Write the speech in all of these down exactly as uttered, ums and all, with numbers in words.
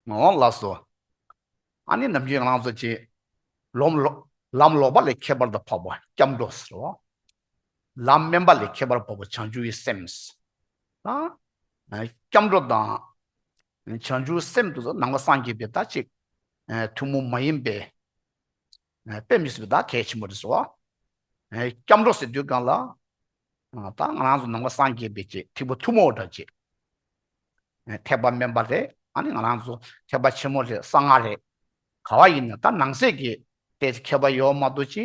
འོ་ལགས་སོ། ཨ་ནི་ནམ་རྒྱུན་ང་རང་ཚོ་ཅིག་ལམ་ལོག་ལམ་ལོག་པ་ལས་ཁྱད་པར་དུ་འཕགས་པ་སྐྱབས་འགྲོ་ཟེར་བ། ལམ་དམན་པ་ལས་ཁྱད་པར་འཕགས་པ་བྱང་ཆུབ་ཀྱི་སེམས། ད་སྐྱབས་འགྲོ་དང་བྱང་ཆུབ་སེམས་དེ་ཚོ་ནང་པ་སངས་རྒྱས་པའི་ད་ཅིག་ཐུན་མོང་མ་ཡིན་པའི་དཔེ་མི་སྲིད་པའི་ད་གལ་ཆེན་པོ་རེད་ཟེར་བ། སྐྱབས་འགྲོ་ཟེར་དུས་སྒང་ལ། ད་ང་རང་ཚོ་ནང་པ་སངས་རྒྱས་པའི་ཅིག་ཐེག་པ་ཐུན་མོང་བ་འདྲ་ཅིག་ཐེག་པ་དམན་པ་རེད། ཨ་ནི་ང་རང་ཚོ་ཐེག་པ་ཆེན་མོ་རེད། གསང་སྔགས་རེད། ག་བ་ཡིན་ན་ད་ནང་གསེས་ཀྱི་དེ་ཁྱད་པར་ཡོད་མ་གཏོགས་ཅི།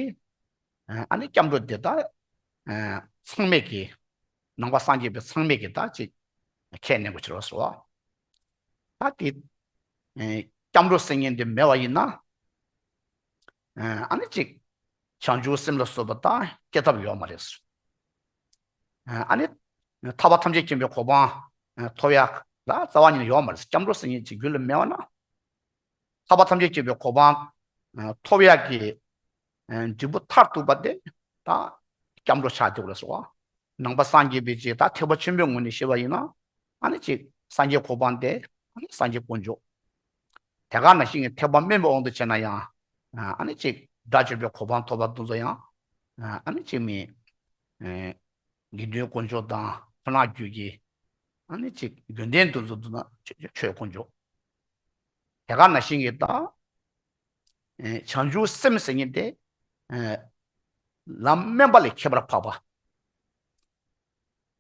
ཨ་ནི་སྐྱབས་འགྲོ་དེ་ད་ཚང་མས་ཀྱི་ནང་པ་སངས་རྒྱས་པའི་ཚང་མས་ཀྱི་ད་ཅིག་ཁས་ལེན་དགོས་ཕྱིར་རོ་ཟེར་བ། ད་དེ་སྐྱབས་འགྲོ་ཟེར་མཁན་དེ་མེད་པ་ཡིན་ན། ཨ་ནི་ཅིག་བྱང་ཆུབ་སེམས་ལ་སོགས་པ་དང་སྐྱེ་ཐབས་ཡོད་མ་རེད། ཨ་ནི་ཐར་པ་ཐམས་ཅད་མཁྱེན་པའི་གོ་འཕང་ཐོབ་ཡག་ལ་རྩ་བ་ཉིད་ནས་ཡོད་མ་རེད། སྐྱབས་འགྲོ་ཟེར་མཁན་ཅིག་རྒྱུད་ལ་མེད་པ་ན། ཐར་པ་ཐམས་ཅད་མཁྱེན་པའི་གོ་འཕང་ཐོབ་ཡག་གི་འབྲས་བུ་མཐར་ཐུག་པ་དེ་ད་སྐྱབས་འགྲོ་ཆགས་འདུག་ལ་སོགས། ནང་པ་སངས་རྒྱས་པའི་ཅིག་ད་ཐེག་པ་ཆེན་པོའི་ངོས་ནས་བཤད་པ་ཡིན་ན། ཨ་ནི་ཅིག་སངས་རྒྱས་གོ་འཕང་དེ་ཨ་ནི་སངས་རྒྱས་དཀོན་མཆོག་དེ་ག་ནང་བཞིན་གྱི་ཐེག་པ་དམན་པའི་དབང་དུ་བྱས་ན་ཡང་། ཨ་ནི་ཅིག་དགྲ་བཅོམ་པའི་གོ་འཕང་ཐོབ་པ་དེ་ཚོ་ཡང་། ཨ་ནི་ཅིག་མི་དགེ་འདུན་དཀོན་མཆོག་དང་ཕྲ་རགས་རྒྱུད་ཀྱི་ཨ་ནི་ཅིག་དགེ་འདུན་དེ་ཚོ་དེ་ན་ཆོས་དཀོན་མཆོག་དེ་ག་ནང་བཞིན་གྱི་ད་བྱང་ཆུབ་སེམས་ཟེར་མཁན་དེ་ལམ་དམན་པ་ལས་ཁྱད་པར་འཕགས་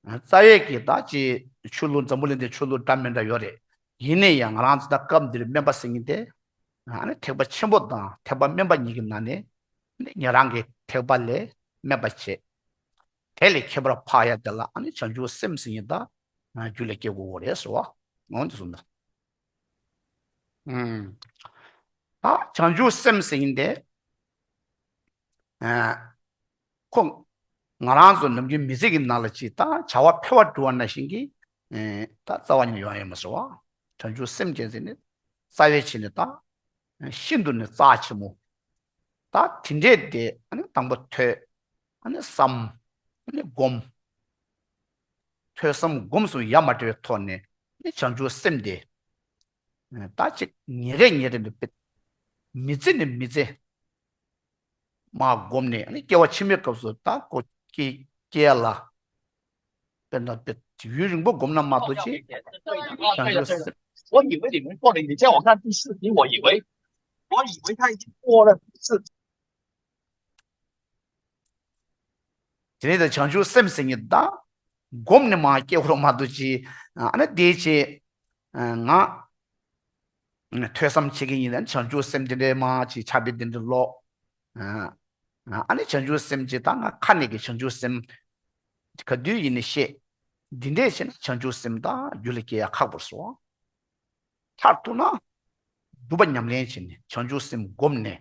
པ། རྩ་བའི་གི་ད་ཅི་ཆོས་ལུགས་འཛམ་བུ་གླིང་འདི་ཆོས་ལུགས་འདྲ་མི་འདྲ་ཡོད་རེད། ཡིན་ནའི་ཡང་ང་རང་ཚོ་ད་སྐབས་འདིར་དམན་པ་ཟེར་མཁན་དེ། ཨ་ནི་ཐེག་པ་ཆེན་པོ་དང་ཐེག་པ་དམན་པ་གཉིས་ཀྱི་ནང་ནས་ཉན་རང་གི་ཐེག་པ་ལས་དམན་པ་བྱས། དེ་ལས་ཁྱད་པར་འཕགས་ཡ་དེ་ལ་ཨ་ནི་བྱང་ཆུབ་སེམས་ཟེར་མཁན་ད་རྒྱུད་ལ་སྐྱེ་དགོས་རེད་ཟེར་བ། འོ་འདི་གསུངས་ད། ད་བྱང་ཆུབ་སེམས་ཟེར་མཁན་དེ། ཁོ་ང་རང་ཚོ་ནམ་རྒྱུན་མི་ཚེ་གི་ནང་ལ་ཅིག་ད་བྱ་བ་འཕེལ་བ་འགྲོ་བ་ནང་བཞིན་གྱི་ད་རྩ་བ་ཉིད་ཡོང་ཡོད་མ་སོང་བ། བྱང་ཆུབ་སེམས་ཅན་ཟེར་ནས་རྩ་བའི་ཆ་ནས་ད་ཤིན་ཏུ་ནས་རྩ་ཆེན་མོ། ད་དེ་འདྲས་དེ་ཨ་ནི་དང་པོ་ཐོས། ཨ་ནི་བསམ། ཨ་ནི་སྒོམ། ཐོས་བསམ་སྒོམ་གསུམ་ཡ་མ་བྲལ་བའི་ཐོག་ནས་ནི་བྱང་ཆུབ་སེམས་དེ། ད་ཅིག་ཉིན་རེ་ཉིན་རེ་ནས་དཔེ། མི་ཚེ་ནས་མི་ཚེ། མར་བསྒོམས་ནས་ནི་སྐྱེ་བ་ཕྱི་མའི་སྐབས་སུ་ད་ཁོ་སྐྱེ་སྐྱེ་ཡ་ལ། དཔེར་ན་དཔེ་ཡུན་རིང་པོ་བསྒོམས་ན་མ་གཏོགས་ཅི། བྱང་ཆུབ་སེམས། 我以为你们过了，你叫我看第四题，我以为，我以为他已经过了第四题。 དེ་ནས་ད་བྱང་ཆུབ་སེམས་ཟེར་མཁན་ད་སྒོམ་ནས་མར་སྐྱེ་བོར་མ་གཏོགས་ཅི། ཨ་ནི་དེའི་ཆེད་ང་ཐོས་བསམ་བྱེད་ཀྱི་ཡིན་ན་བྱང་ཆུབ་སེམས་དེ་འདྲའི་མ་ཅིག་ཆགས་པའི་དེ་འདྲའི་ལོག་ཨ་ནི་བྱང་ཆུབ་སེམས་ཅིག་ད་ང་ཁ་ནས་ཀྱི་བྱང་ཆུབ་སེམས་ག་དུས་ཡིན་ནི་ཤེས། འདི་འདྲས་བྱས་ན་བྱང་ཆུབ་སེམས་ད་རྒྱུད་ལ་སྐྱེ་ཡ་ཁག་པོ་སོང་། མཐར་ཐུག་ན་སྒྲུབ་པ་ཉམས་ལེན་བྱས་ནས་བྱང་ཆུབ་སེམས་བསྒོམས་ནས་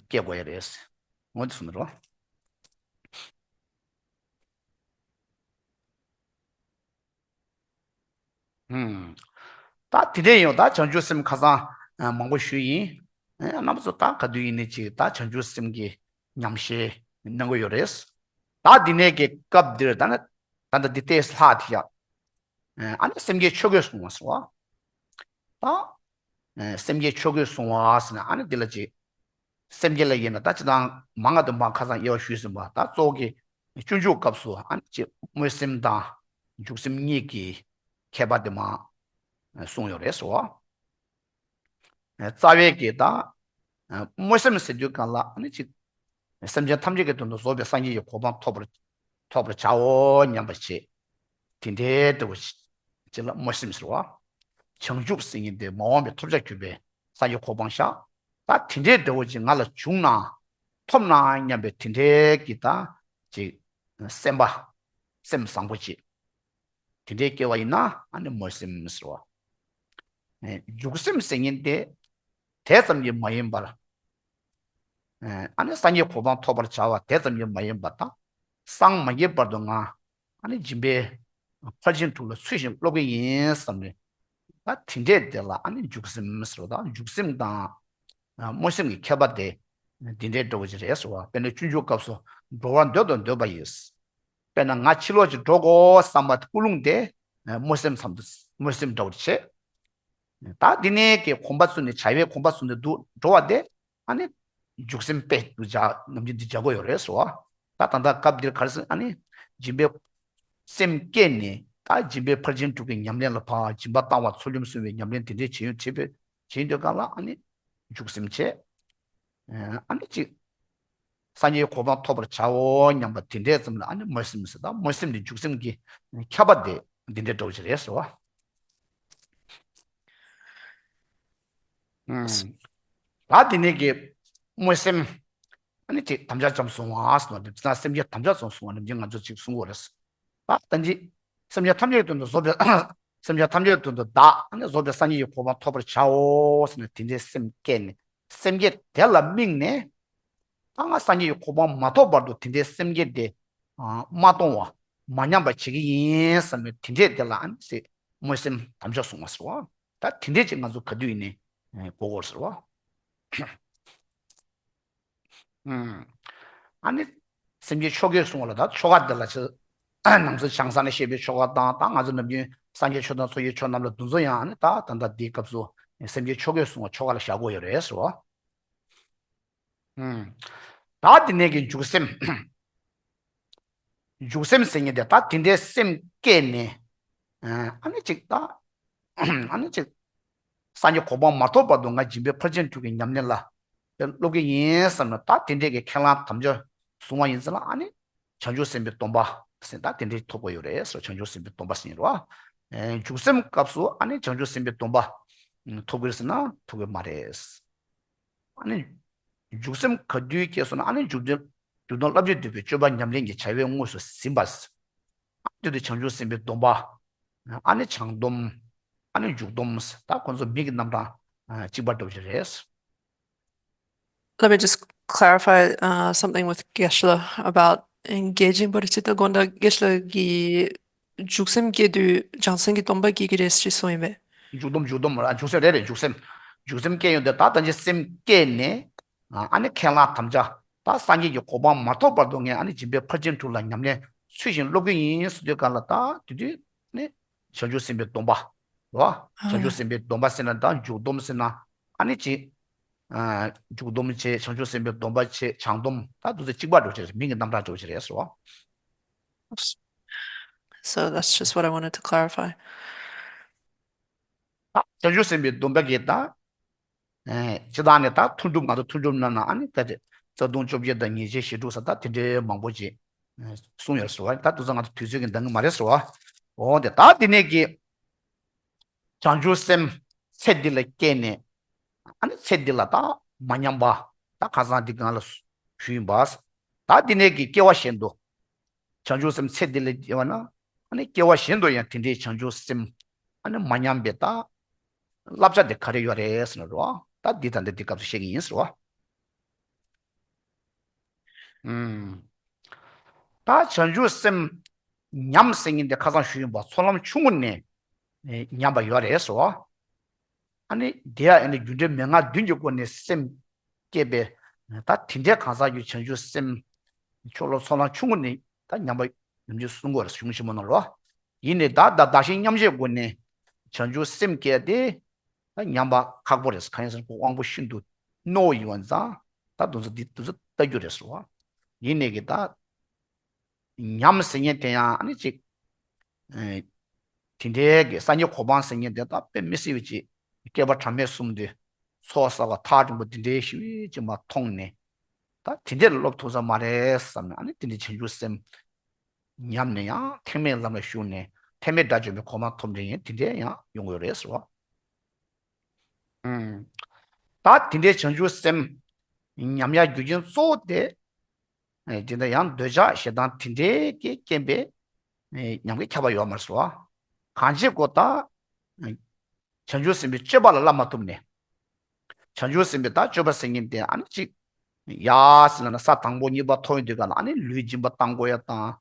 སྐྱེ་དགོས་ཡ་རེད། འོ་འདི་གསུངས་འདུག་རོ། ད་དེ་འདྲས་ཡོང་ད་བྱང་ཆུབ་སེམས་ཁ་སང་མང་པོ་ཞུས་ཡིན། རྣམ་པ་ཚོ་ད་ག་དུས་ཡིན་ནའི་ཅིག་ད་བྱང་ཆུབ་སེམས་ཀྱི་ཉམས་བཞེས་གནང་གི་ཡོད་རེད། ད་འདི་ནས་ཀྱི་སྐབས་འདིར་ད་ནི་ད་ལྟ་འདི་ལྟས་ལྷག་དེ་ཡག་ཨ་ནི་སེམས་བསྐྱེད་ཆོ་གས་བཟུང་བ་ཟེར་བ། ད། སེམས་བསྐྱེད་ཆོ་གས་བཟུང་བ་ཟེར་ན་ཨ་ནི་འདི་ལ་ཅིག་སེམས་བསྐྱེད་ལ་ཡིན་ན་ད་ཅི་དང་མང་ང་དུ་མ་ཁ་སང་དབྱེ་བ་ཞུས་ཟིན་པ་ད་གཙོ་བོ་གི་སྤྱོད་འཇུག་སྐབས་སུ་ཨ་ནི་ཅིག་སྨོན་སེམས་དང་འཇུག་སེམས་གཉིས་ཀྱི་ཁྱད་པར་དེ་མ་གསུངས་ཡོད་རེད་ཟེར་བ། རྩ་བའི་གི་ད། སྨོན་སེམས་ཟེར་དུས་གང་ལ་ཨ་ནི་ཅིག་སེམས་ཅན་ཐམས་ཅད་ཀྱི་དོན་དུ་རྫོགས་པའི་སངས་རྒྱས་ཀྱི་གོ་འཕང་ཐོབ་པར་ཐོབ་པར་བྱའོ་སྙམ་པ་བྱེད། དེ་འདྲའི་འདྲ་བོ་ཅིག་ལ་སྨོན་སེམས་ཟེར་བ། བྱང་ཆུབ་ཟེར་མཁན་དེ་མ་འོངས་པའི་ཐོབ་བྱར་གྱུར་པའི་སངས་རྒྱས་གོ་འཕང་ཤག་ད་དེ་འདྲའི་འདྲ་བོ་ཅིག་ང་ལ་བྱུང་ན། ཐོབ་ན་སྙམ་པའི་དེ་འདྲའི་གི་ད་ཅིག་སེམས་པ། སེམས་བཟང་པོ་ཅིག་དེ་འདྲའི་སྐྱེ་བ་ཡིན་ན་ཨ་ནི་སྨོན་སེམས་ཟེར་བ། འཇུག་སེམས་ཟེར་མཁན་དེ་དེ་ཙམ་གྱིས་མ་ཡིན་པར། ཨ་ནི་སངས་རྒྱས་གོ་འཕང་ཐོབ་པར་བྱ་བ་དེ་ཙམ་གྱིས་མ་ཡིན་པར་ད་སངས་མ་རྒྱས་བར་དུ་ང་ཨ་ནི་སྦྱིན་པའི་ཕར་ཕྱིན་དྲུག་ལ་ཚུལ་བཞིན་སློབ་ཀྱི་ཡིན་བསམ་ནས། ད་དེ་འདྲས་དེ་ལ་ཨ་ནི་འཇུག་སེམས་ཟེར་བ་དང་འཇུག་སེམས་དང་སྨོན་སེམས་ཀྱི་ཁྱད་པར་དེ་འདི་འདྲའི་འདྲ་བོ་ཅིག་རེད་ཟེར་བ། དཔེར་ན་སྤྱོད་འཇུག་སྐབས་སུ་འགྲོ་བར་འདོད་དང་འདོད་པ་ཡིས། དཔེར་ན་ང་ཕྱི་ལོགས་ཅིག་འགྲོ་དགོས་བསམ་པ་ཀུན་སློང་དེ་སྨོན་སེམས་ཙམ་དུ་སྨོན་སེམས་འདྲ་བོ་ཅིག་བྱེད། ད་འདི་ནས་ཀྱི་གོམ་པ་ཚུན་ནས་བྱ་བའི་གོམ་པ་ཚུན་ནས་འདུག་འགྲོ་བ་དེ་ཨ་ནི་འཇུག་སེམས་དཔེ་འདུག་བྱ་ནམ་རྒྱུན་འདི་བྱ་དགོས་ཡོད་རེད་ཟེར་བ། ད་ད་ལྟ་སྐབས་འདིར་ག་རེ་ཟེར་ཨ་ནི་སྦྱིན་པའི་སེམས་བསྐྱེད་ནས་ད་སྦྱིན་པའི་ཕར་ཕྱིན་དྲུག་གི་ཉམས་ལེན་ལ་ཕར་སྦྱིན་པ་བཏང་བ་ཚུལ་ཁྲིམས་སྲུང་བའི་ཉམས་ལེན་དེ་འདྲའི་བྱེད་ཡོད་བྱེད་པའི་བྱེད་ཡོད་སྐབས་ལ་ཨ་ནི་འཇུག་སེམས་བྱེད། ཨ་ནི་ཅིག་སངས་རྒྱས་གོ་འཕང་ཐོབ་པར་བྱའོ་སྙམ་པ་དེ་འདྲའི་ཙམ་ལ་ཨ་ནི་སྨོན་སེམས་ཟེར། ད་སྨོན་སེམས་འདི་འཇུག་སེམས་ཀྱི་ཁྱབ་པ་དེ་འདི་འདྲའི་འདྲ་བོ་ཅིག་རེད་ཟེར་བ། ད་དེ་ནས་ཀྱི་སྨོན་སེམས་ཨ་ནི་ཅིག་དམ་བཅའ་ཙམ་བཟུང་བ་ཟེར་བ་འདི་ཙང་སེམས་བསྐྱེད་དམ་བཅའ་ཙམ་བཟུང་བ་ནི་འདི་ང་ཚོ་ཅིག་གསུང་དགོས་རེད། ད་ལྟ་ཅི་སེམས་ཅན་ཐམས་ཅད་ཀྱི་དོན་དུ་བཟོད་པའི་སེམས་ཅན་ཐམས་ཅད་ཀྱི་དོན་དུ་བདག་ཨ་ནི་བཟོད་པའི་སངས་རྒྱས་ཀྱི་གོ་འཕང་ཐོབ་པར་བྱའོ་ཟེར་ནས་དེ་འདྲའི་སེམས་བསྐྱེད་ནས་སེམས་བསྐྱེད་དེ་ལ་དམིགས་ནས་ད་ང་སངས་རྒྱས་ཀྱི་གོ་འཕང་མ་ཐོབ་བར་དུ་དེ་འདྲའི་སེམས་བསྐྱེད་དེ་མ་གཏོང་བ་མ་ཉམས་པ་བྱེད་ཀྱི་ཡིན་བསམ་ནས་དེ་འདྲས་དེ་ལ་ཨ་ནི་སེ་སྨོན་སེམས་དམ་བཅའ་བཟུང་བ་ཟེར་བ། ད་དེ་འདྲས་ཅིག་ང་ཚོ་ག་དུས་ཡིན་ནའི་གོ་དགོས་ཟེར་བ། ཨ་ནི་སེམས་བསྐྱེད་ཆོ་གས་བསྲུང་བ་ལ་ད་ཆོ་ག་འདི་ལ་ཆེ་ནང་ཚན་བྱང་ས་ནས་བཤད་པའི་ཆོ་ག་དང་ད་ང་ཚོ་ནམ་རྒྱུན་སངས་རྒྱས་ཆོས་དང་ཚོགས་ཀྱི་མཆོག་རྣམས་ལ་འདུ་འཛོམས་ཡང་ཨ་ནི་ད་ད་ལྟ་འདིའི་སྐབས་སུ་སེམས་བསྐྱེད་ཆོ་གས་བསྲུང་བ་ཆོ་ག་ལ་བཞག་དགོས་ཡོད་རེད་ཟེར་བ། ད་དེ་ནས་ཀྱི་འཇུག་སེམས། འཇུག་སེམས་ཟེར་མཁན་དེ་ད་དེ་འདྲའི་སེམས་བསྐྱེད་ནས་ཨ་ནི་ཅིག་ད་ཨ་ནི་ཅིག་སངས་རྒྱས་གོ་འཕང་མ་ཐོབ་བར་དུ་ང་སྦྱིན་པའི་ཕར་ཕྱིན་དྲུག་གི་ཉམས་ལེན་ལ་སློབ་ཀྱི་ཡིན་བསམ་ན་ད་དེ་འདྲའི་གི་ཁས་བླངས་དམ་བཅའ་བཟུང་བ་ཡིན་ཙང་ལ་ཨ་ནི་བྱང་ཆུབ་སེམས་དཔའི་སྡོམ་པ་ཟེར་ད་དེ་འདྲའི་ཐོབ་དགོས་ཡོད་རེད་ཟེར། བྱང་ཆུབ་སེམས་དཔའི་སྡོམ་པ་ཟེར་ཡིན་རོ། འཇུག་སེམས་སྐབས་སུ་ཨ་ནི་བྱང་ཆུབ་སེམས་དཔའི་སྡོམ་པ་ཐོབ་དགོས་ཟེར་ན་ཐོབ་དགོས་མ་རེད། ཨ་ནི། འཇུག་སེམས་ག་དུས་སྐྱེས་སོང་ན་ཨ་ནི་འཇུག་དོན་འཇུག་དོན་བསླབ་བྱ་འདུས་པའི་སྤྱོད་པ་ཉམས་ལེན་གྱི་བྱ་བའི་དངོས་སུ་ཟིན་པ། ཨ་དེ་དུས་བྱང་ཆུབ་སེམས་དཔའི་སྡོམ་པ། ཨ་ནི་བྱང་སྡོམ། ཨ་ནི་འཇུག་སྡོམ། ད་ཁོང་ཚོ་མིང་གི་རྣམ་གྲངས་གཅིག་པ་འདྲ་བོ་ཞིག་རེད། Let me just clarify uh, something with Geshe-la about engaging Bodhicitta Gonda. Geshe-la གིས་འཇུག་སེམས་སྐྱེ་དུས་བྱང་སེམས་ཀྱི་སྡོམ་པ་སྐྱེ་གི་རེད་ཅེས་གསུངས་ཡིན་པས། འཇུག་སྡོམ་འཇུག་སྡོམ་ར་འཇུག་སེམས་རེད་རེད། འཇུག་སེམས་འཇུག་སེམས་སྐྱེ་ཡོང་དུས་ད་ལྟ་ཅི་སེམས་བསྐྱེད་ནས་ཨ་ནི་ཁས་བླངས་དམ་བཅའ་ད་སངས་རྒྱས་ཀྱི་གོ་འཕང་མ་ཐོབ་བར་དུ་ངས་ཨ་ནི་སྦྱིན་པའི་ཕར་ཕྱིན་དྲུག་ལ་ཉམས་ལེན་ཚུལ་བཞིན་སློབ་ཀྱི་ཡིན་ཟེར་དུས་གང་ལ་ད་དེ་དུས་ནི་བྱང་ཆུབ་སེམས་དཔའི་སྡོམ་པ་རོ། བྱང་ཆུབ་སེམས་དཔའི་སྡོམ་པ་ཟེར་ན་ད་འཇུག་སྡོམ་ཟེར་ན་ཨ་ནི་ཅི། འཇུག་སྡོམ་བྱེད། བྱང་ཆུབ་སེམས་དཔའི་སྡོམ་པ་བྱེད། བྱང་སྡོམ་ད་དུ་ཚོད་གཅིག་པ་འགྲོ་ཆེ་རེད། མིང་གི་རྣམ་གྲངས་འགྲོ་ཆེ་རེད་ཟེར་བ། So that's just what I wanted to clarify. ད་བྱང་ཆུབ་སེམས་དཔའི་སྡོམ་པ་གི་ད་ཇི་ལྟར་ནས་ད་ཐུན་དྲུག་ང་ཚོ་ཐུན་དྲུག་ནང་ན་ཨ་ནི་ད་རྩ་ལྟུང་བཅོ་བརྒྱད་དང་ཉེས་བྱས་ཞེ་དྲུག་ས་ད་དེ་འདྲའི་མང་པོ་ཅིག་གསུངས་ཡོད་ཟེར་བ། ད་དུ་ཚོད་ང་ཚོ་དུས་ཚོད་ཀྱི་འདང་གི་མ་རེད་ཟེར་བ། འོ་དེ་ད་དེ་ནས་ཀྱི་བྱང་ཆུབ་སེམས་ཚེ་འདི་ལ་སྐྱེས་ནས་ཨ་ནི་ཚེ་འདི་ལ་ད་མ་ཉམས་པ་ད་ཁ་སང་འདི་གང་ལ་ཞུས་ཡིན་པ། ད་འདི་ནས་ཀྱི་སྐྱེ་བ་གཞན་དུ་བྱང་ཆུབ་སེམས་ཚེ་འདི་ལ་སྐྱེ་བ་ན་ཨ་ནི་སྐྱེ་བ་གཞན་དུ་ཡང་དེ་འདྲའི་བྱང་ཆུབ་སེམས་ཨ་ནི་མ་ཉམས་པའི་ད་བསླབ་བྱ་དེ་ག་རེ་ཡོད་རེད་ཟེར་ན་རོ། ད་འདི་ད་འདི་འདི་སྐབས་སུ་བཤད་ཀྱི་ཡིན་ཟེར་བ། ད་བྱང་ཆུབ་སེམས་ཉམས་ཟེར་མཁན་དེ་ཁ་སང་ཞུས་ཡིན་པ་ཚོགས་ལམ་ཆུང་ངུ་ནས་ཉམས་པ་ཡོད་རེད་ཟེར་བ། ཨ་ནི་དེ་ཡང་ཨ་ནི་རྒྱུ་འབྲས་མན་ངག་བདུན་གྱི་སྒོ་ནས་སེམས་བསྐྱེད་པའི་ད་དེ་འདྲའི་གང་ཟག་གི་བྱང་ཆུབ་སེམས་ཆོས་ལ་ཚོགས་ལམ་ཆུང་ངུ་ནས་ད་ཉམས་པ་ཡོང་རྒྱུ་གསུང་གི་ཡོད་རེད། གཞུང་ཆེན་མོ་ནང་ལ། ཡིན་ནའི་ད་ད་བདག་གཞན་མཉམ་བརྗེའི་སྒོ་ནས་བྱང་ཆུབ་སེམས་བསྐྱེད་དེ་ད་ཉམས་པ་ཁག་པོ་རེད། གང་ཡིན་ཟེར་ན་ཁོ་དབང་པོ་ཤིན་ཏུ་རྣོ་བོ་ཡིན་པ་ཙང་ད་དུང་ཚོ་འདི་དུས་ཚོད་ལྟ་རྒྱུ་རེད་ཟེར་བ། ཡིན་ནའི་གི་ད་ཉམས་ཟེར་མཁན་དེ་ཡང་ཨ་ནི་ཅིག་དེ་འདྲའི་གི་སངས་རྒྱས་གོ་འཕང་ཟེར་མཁན་དེ་ད་དཔེ་མི་སྲིད་པ་ཅིག་བསྐལ་པ་གྲངས་མེད་གསུམ་དུ་ཚོགས་བསགས་པ་ཐག་རིང་པོ་དེ་འདྲའི་ཞི་བའི་ཅིག་མ་མཐོང་ནས་ད་དེ་འདྲའི་ལ་སློབ་ཐུབ་ས་མ་རེད་བསམ་ནས་ཨ་ནི་དེ་འདྲའི་བྱང་ཆུབ་སེམས་ཉམས་ནས་ཡང་ཐེག་དམན་ལམ་ལ་ཞུགས་ནས་ཐེག་དམན་དགྲ་བཅོམ་པའི་གོ་འཕང་ཐོབ་འདྲ་ཡིན་དེ་འདྲའི་ཡང་ཡོང་གི་ཡོད་རེད་ཟེར་བ། ད་དེ་འདྲའི་བྱང་ཆུབ་སེམས་ཉམས་ཡག་རྒྱུ་རྐྱེན་གཙོ་བོ་དེ། དེ་འདྲ་ཡང་འདོད་ཆགས་ཞེ་སྡང་དེ་འདྲའི་གི་རྐྱེན་པས་ཉམས་ཀྱི་ཁྱབ་པ་ཡོད་མ་རེད་ཟེར་བ། གང་ཅི་གོ་ད། བྱང་ཆུབ་སེམས་དཔའི་སྤྱོད་པ་ལ་བསླབ་མ་ཐུབ་ནས། བྱང་ཆུབ་སེམས་དཔའི་ད་སྤྱོད་པ་ཟེར་མཁན་དེ་ཨ་ནི་གཅིག་ཡ་ཟེར་ན་ས་དང་པོ་གཉིས་པ་མཐོང་ཡོང་དུས་ག་ལ་ཨ་ནི་ལུས་སྦྱིན་པ་བཏང་དགོས་ཡ་དང་།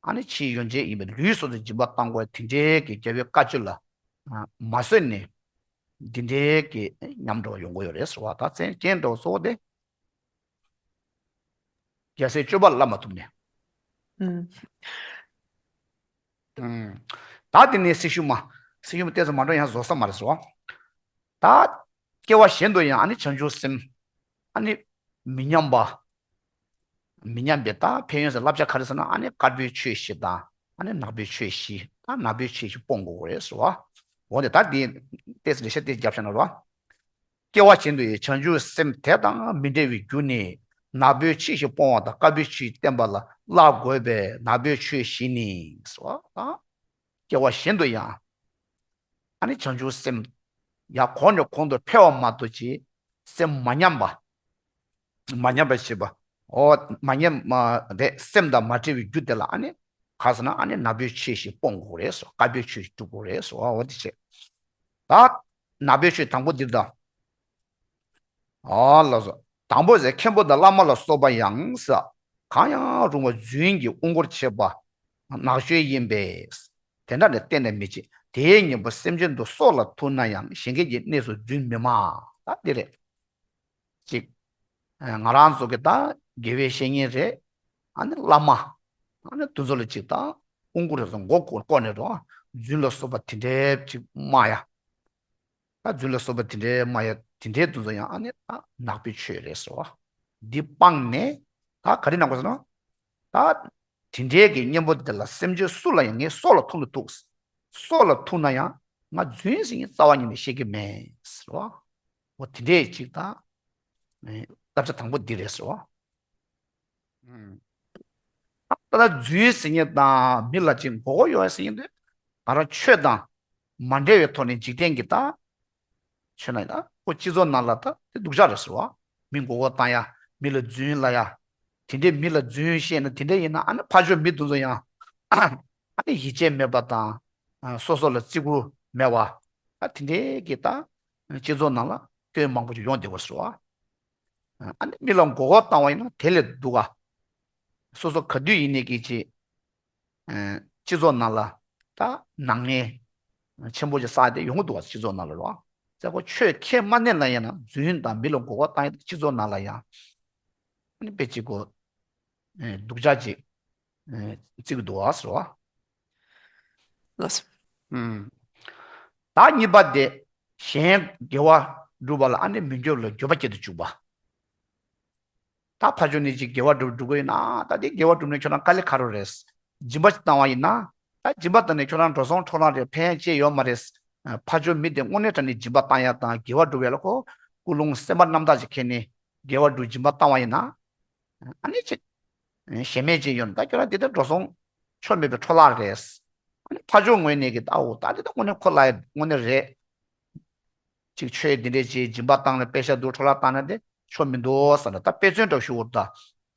ཨ་ནི་ཕྱིའི་ཡོན་ཏན་ཡིན་པའི་ལུས་སོགས་སུ་སྦྱིན་པ་བཏང་དགོས་ཡ་དེ་འདྲའི་གི་རྒྱལ་བའི་བཀའ་ཆོས་ལ་མ་བཟོད་ནས་འདི་འདྲའི་གི་ཉམས་འགྲོ་བ་ཡོང་གི་ཡོད་རེད་ཟེར་བ། ད་མཚན་རྐྱེན་འགྲོ་བ་གཙོ་བོ་དེ། རྒྱལ་སྲས་སྤྱོད་པ་ལ་བསླབ་མ་ཐུབ་ནས། ཨུམ། ད་དེ་ནས་སྲི་ཞུ་མ། སྲི་ཞུ་མ་ཏོག་ཙམ་མ་འགྲོ་ཡང་བཟོ་ས་མ་རེད་ཟེར་བ། ད་སྐྱེ་བ་གཞན་དུ་ཡང་ཨ་ནི་བྱང་ཆུབ་སེམས་ཨ་ནི་མི་མཉམ་པ། མི་མཉམ་པའི་ད་ཕན་ཡོན་ཟེར་བསླབ་བྱ་ག་རེ་ཟེར་ན། ཨ་ནི་དཀར་པོའི་ཆོས་བཞི་དང་ཨ་ནི་ནག་པོའི་ཆོས་བཞི་དང་ནག་པོའི་ཆོས་བཞི་སྤོང་དགོས་རེད་ཟེར་བ། འོ་དེ་ད་འདི་ཏོག་ཙམ་རེ་ཞིག་དེ་རྒྱབ་བཞག་ན་རོ། སྐྱེ་བ་གཞན་དུ་ཡང་བྱང་ཆུབ་སེམས་དེ་དང་མི་འབྲལ་བའི་རྒྱུ་ནི། ནག་པོའི་ཆོས་བཞི་སྤོང་བ་དང་དཀར་པོའི་ཆོས་བསྟེན་པ་ལ་བསླབ་དགོས་པས་ནག་པོའི་ཆོས་བཞི་ནི་ཟེར་བ། སྐྱེ་བ་གཞན་དུ་ཡང་ཨ་ནི་བྱང་ཆུབ་སེམས་ཡང་གོང་ནས་གོང་དུ་འཕེལ་བ་མ་གཏོགས་ཀྱི་སེམས་མ་ཉམས་པ། མ་ཉམས་པར་བྱེད་པ། འོ་མ་ཉམས་མ་རེད། སེམས་དང་མ་བྲལ་བའི་རྒྱུ་དེ་ལ་ཨ་ནི་ག་ཟེར་ན་ཨ་ནི་ནག་པོའི་ཆོས་བཞི་སྤོང་དགོས་རེད་ཟེར། དཀར་པོའི་ཆོས་བཞི་སྒྲུབ་དགོས་རེད་ཟེར། འོ་དེ་བྱས། ད་ནག་པོའི་ཆོས་དང་པོ་འདིར་ད། ཨ་ལགས་སོ། དང་པོ་ཟེར་མཁན་པོ་དང་བླ་མ་ལ་སོགས་པ་ཡང་ཟེར། གང་ཡང་རུང་བ་རྫུན་གྱིས་དབུ་འཁོར་བྱེད་པ་ནག་ཤོས་ཡིན་པས། དེ་འདྲ་ལས་གཏན་ནས་མི་བྱེད། དེའི་གཉེན་པོ་སེམས་ཅན་དུ་སྲོག་ལ་ཐུག་ན་ཡང་གཞན་སྐད་ཀྱི་གནས་སུ་རྫུན་མི་སྨྲ། ད་འདི་རེད། གཅིག་ང་རང་ཚོ་གི་ད་དགེ་བའི་བཤེས་གཉེན་རེད། ཨ་ནི་བླ་མ། ཨ་ནི་དེ་ཚོ་ལ་གཅིག་ད་དབུ་འཁོར་རེད་ཟེར་མགོ་སྐོར་སྐོར་ནས་རོ། རྫུན་ལ་སོགས་པ་དེ་འདྲའི་གཅིག་སྨྲ་ཡ། ད་རྫུན་ལ་སོགས་པ་དེ་འདྲའི་སྨྲ་ཡ་དེ་འདྲའི་དེ་ཚོ་ཡང་ཨ་ནི་ད་ནག་པོའི་ཆོས་རེད་ཟེར་བ། འདི་སྤངས་ནས་ད་ག་རེ་གནང་དགོས་ཟེར་ན། ད་དེ་འདྲའི་གི་གཉེན་པོ་དེ་ལ་སེམས་ཅན་སུ་ལ་ཡང་ངས་སྲོག་ལ་ཐུག་ན་ཐུག་སྲོག་ལ་ཐུག་ན་ཡང་ང་རྫུན་ཟེར་མཁན་རྩ་བ་ཉིད་ནས་བཤད་ཀྱི་མེད་ཟེར་བ། འོ་དེ་འདྲའི་ཅིག་ད་བསླབ་བྱ་དང་པོ་འདི་རེད་ཟེར་བ། ད་ལྟ་རྫུན་ཟེར་མཁན་དང་མི་ལ་ཅིག་མགོ་སྐོར་གཡོག་ཡ་ཟེར་མཁན་དེ་ང་རང་ཆོས་དང་མ་འབྲེལ་བའི་ཐོག་ནས་འཇིག་རྟེན་གྱི་ད་ཆོས་ན་ཡང་ད་ཁོ་སྤྱི་ཚོགས་ནང་ལ་ད་དེ་སྡུག་ཅག་རེད་ཟེར་བ། མི་མགོ་སྐོར་བཏང་ཡ། མི་ལ་རྫུན་ལབ་ཡ། དེ་འདྲའི་མི་ལ་རྫུན་བཤད་ན་དེ་འདྲ་ཡིན་ན་ཨ་ནི་ཕར་ཕྱོགས་མི་དེ་ཚོ་ཡང་ཨ་ནི་ཡིད་ཆེས་མེད་པ་དང་སོ་སོ་ལ་བརྩི་བཀུར་མེད་པ། ད་དེ་འདྲའི་གི་ད་སྤྱི་ཚོགས་ནང་ལ་སྐྱོན་མང་པོ་ཅིག་ཡོང་བསྡད་པ་ཟེར་བ། ཨ་ནི་མི་ལ་མགོ་སྐོར་བཏང་བ་ཡིན་ན་དེ་ལས་སྡུག་ག་སོ་སོ་ག་དུས་ཡིན་ནའི་གི་ཅིག་སྤྱི་ཚོགས་ནང་ལ་ད་ནག་ཉེས་ཆེན་པོ་ཅིག་བསགས་ཏེ་ཡོང་གི་འདུག་བ། སྤྱི་ཚོགས་ནང་ལ་རོ། ཙེ་ཁོ་ཆོས་ཁས་མ་ལེན་ན་ཡིན་ན་རྫུན་དང་མི་ལ་མགོ་སྐོར་བཏང་ཡ་སྤྱི་ཚོགས་ནང་ལ་ཡང་ཨ་ནི་དཔེ་ཅིག་གོ་སྡུག་ཅག་ཅིག་བརྩི་གི་འདུག་བ་ཟེར་བ། ལགས་སོ། ད་གཉིས་པ་དེ་གཞན་དགེ་བ་སྒྲུབ་པ་ལ་ཨ་ནི་མི་འགྱུར་ལ་འགྱོད་པ་སྐྱེ་དུ་བཅུག་པ། ད་ཕར་ཕྱོགས་ནས་ཅིག་དགེ་བ་སྒྲུབ་སྒྲུབ་དགོས་ཡིན་ན་ད་དེ་དགེ་བ་སྒྲུབ་ནས་ཁྱོད་རང་དཀའ་ལས་ཁག་རོགས་རེད། སྦྱིན་པ་ཅིག་བཏང་བ་ཡིན་ན། ད་སྦྱིན་པ་བཏང་ནས་ཁྱོད་རང་འགྲོ་སོང་འཕྲོ་བརླག་རེད། ཕན་ཅེས་ཡོད་མ་རེད། ཕར་ཕྱོགས་མི་དེ་དངོས་གནས་དྲང་གནས་སྦྱིན་པ་བཏང་ཡ་དང་དགེ་བ་སྒྲུབ་ཡ་ལ་ཁོ་ཀུན་སློང་སེམས་པ་རྣམ་དག་ཅིག་ཁྱེར་ནས་དགེ་བ་སྒྲུབ་སྦྱིན་པ་བཏང་བ་ཡིན་ན། ཨ་ནི་ཅིག་གཞན་མེད་ཅིག་ཡོད་ན་ད་ཁྱོད་རང་དེ་ལྟར་འགྲོ་སོང་ཆོ་མེད་པའི་འཕྲོ་བརླག་རེད། ཨ་ནི་ཕར་ཕྱོགས་ངོས་ནས་ཀྱི་ད་འོ་ད་དེ་ད་དངོས་གནས་ཁོ་ལ་དངོས་གནས་རེད། ཅིག་ཆོས་འདི་འདྲས་ཅིག་སྦྱིན་པ་བཏང་ནས་དཔེ་ཤ་འདུག་འཕྲོ་བརླག་བཏང་ན་དེ་ཆོ་མི་འདུག་ཟེར་ན་ད་དཔེ་མཚོན་འདྲ་ཞུ་བར་ད།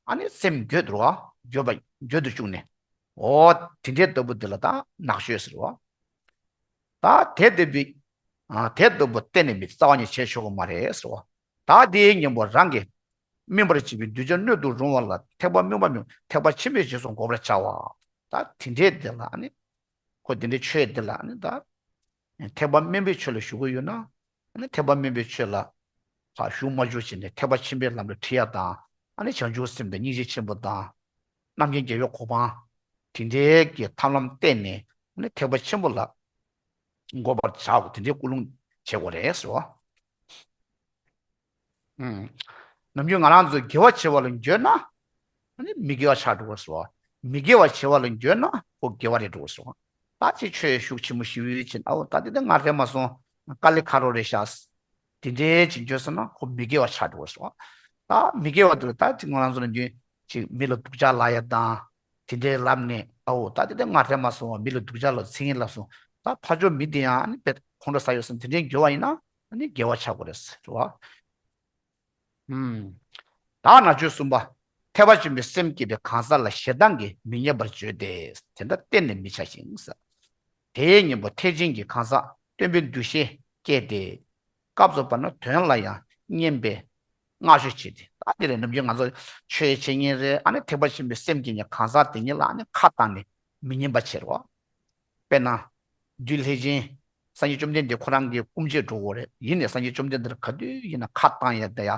ཨ་ནི་སེམས་འགྱོད་དུ་རོ། འགྱོད་པ་འགྱོད་དུ་བཅུག་ནས། འོ་དེ་འདྲས་ལྟ་བུ་དེ་ལ་ད་ནག་ཤོས་ཟེར་བ། ད་དེ་ལྟ་བུའི་ཨ་དེ་ལྟ་བུ་གཏན་ནས་མི་རྩ་བ་ཉིད་བྱས་ཆོག་གི་མ་རེད་ཟེར་བ། ད་དེའི་གཉེན་པོ་རང་གི་སྨིན་པར་བྱེད་པའི་གདུལ་བྱ་སྣོད་དུ་རུང་བ་ལ་ཐེག་པ་དམན་པ་མིན་པ་ཐེག་པ་ཆེན་པོའི་རྗེས་སུ་འགོད་པར་བྱ་བ། ད་དེ་འདྲའི་དེ་ལ་ནི་ཁོ་དེ་འདྲའི་ཆོས་དེ་ལ་ནི་ད་ཐེག་པ་དམན་པའི་ཆོས་ལ་ཞུགས་ཀྱི་ཡོད་ན་ནི་ཐེག་པ་དམན་པའི་ཆོས་ལ་ཕར་ཞུགས་མ་ཞུགས་བྱས་ནས་ཐེག་པ་ཆེན་པོའི་ལམ་ལ་ཁྲིད་ཡ་དང་ཨ་ནི་བྱང་ཆུབ་སེམས་དང་སྙིང་རྗེ་ཆེན་པོ་དང་། རྣམ་མཁྱེན་རྒྱལ་བའི་གོ་འཕང་། དེ་འདྲའི་གི་ཐབས་ལམ་བསྟེན་ནས་ནི་ཐེག་པ་ཆེན་པོ་ལ་འགོད་པར་བྱའོ། དེ་འདྲའི་ཀུན་སློང་བྱེད་དགོས་རེད་ཟེར་བ། ཨུམ། ནམ་རྒྱུན་ང་རང་ཚོས་དགེ་བ་བྱེད་པ་ལ་འགྱོད་ན་ནི་མི་དགེ་བ་ཆགས་འགྲོ་གི་ཟེར་བ། མི་དགེ་བ་བྱེད་པ་ལ་འགྱོད་ན་ཁོ་དགེ་བ་རེད་འགྲོ་གི་ཟེར་བ། ད་ཅིག་ཆོས་ཤུགས་ཆེན་པོ་ཞིག་ཡོད་ཕྱིན་ཨའོ་ད་དེ་ད་ང་རེད་མ་སོང་། དཀའ་ལས་ཁག་རོགས་རེད་ཤག་དེ་འདྲའི་ཅིག་འགྱོད་སོང་ན་ཁོ་མི་དགེ་བ་ཆགས་འགྲོ་གི་ཟེར་བ། ད་མི་དགེ་བ་དེ་ལ་ད་ཅིག་ང་རང་ཚོ་ནམ་རྒྱུན་ཅིག་མི་ལ་སྡུག་ཅག་ལབ་ཡ་དང་། དེ་འདྲའི་ལབ་ནས་ཨའོ་ད་དེ་ད་ང་རེད་མ་སོང་བ། མི་ལ་སྡུག་ཅག་ལབ་ཚིག་ངན་ལབ་སོང་། ད་ཕར་ཕྱོགས་མི་དེ་ཡང་ཨ་ནི་དཔེ་ཁོང་ཁྲོ་ཟ་ཡོད་སོང་། དེ་འདྲའི་འགྱོད་པ་ཡིན་ན་ཨ་ནི་དགེ་བ་ཆགས་དགོས་རེད་ཟེར་བ། ཨུམ། ད་ནག་ཆོས་གསུམ་པ། ཐེག་པ་ཆེན་པོའི་སེམས་བསྐྱེད་པའི་གང་ཟག་ལ་ཞེ་སྡང་གིས་མི་མཉེས་པར་བརྗོད་དེ། དེ་འདྲ་གཏན་ནས་མི་བྱ་ཞིང་ཟེར། དེའི་གཉེན་པོ་ཐེག་ཆེན་གྱི་གང་ཟག་སྟོན་པའི་འདུ་ཤེས་སྐྱེས་ཏེ། སྐབས་སུ་བབ་ན་དོན་ལ་ཡང་སྙན་པས་བསྔགས་བརྗོད་བྱེད་དེ། ད་དེ་ལས་ནམ་རྒྱུན་ང་ཚོ་ཆོས་བྱེད་མཁན་རེད། ཨ་ནི་ཐེག་པ་ཆེན་པོའི་སེམས་བསྐྱེད་མཁན་གང་ཟག་དེ་ཉིད་ལ་ཨ་ནི་ཁ་བཏང་ནས་མི་མཉེས་པ་བྱེད་རོགས། དཔེར་ན། བདུད་ལྷས་བྱིན། སངས་རྒྱས་བཅོམ་ལྡན་འདས་ཁོ་རང་གི་སྐུ་མཆེད་འགྲོ་གི་རེད། ཡིན་ནའི་སངས་རྒྱས་བཅོམ་ལྡན་འདས་ལ་ག་དུས་ཡིན་ན་ཁ་བཏང་ཡ་ད་ཡ།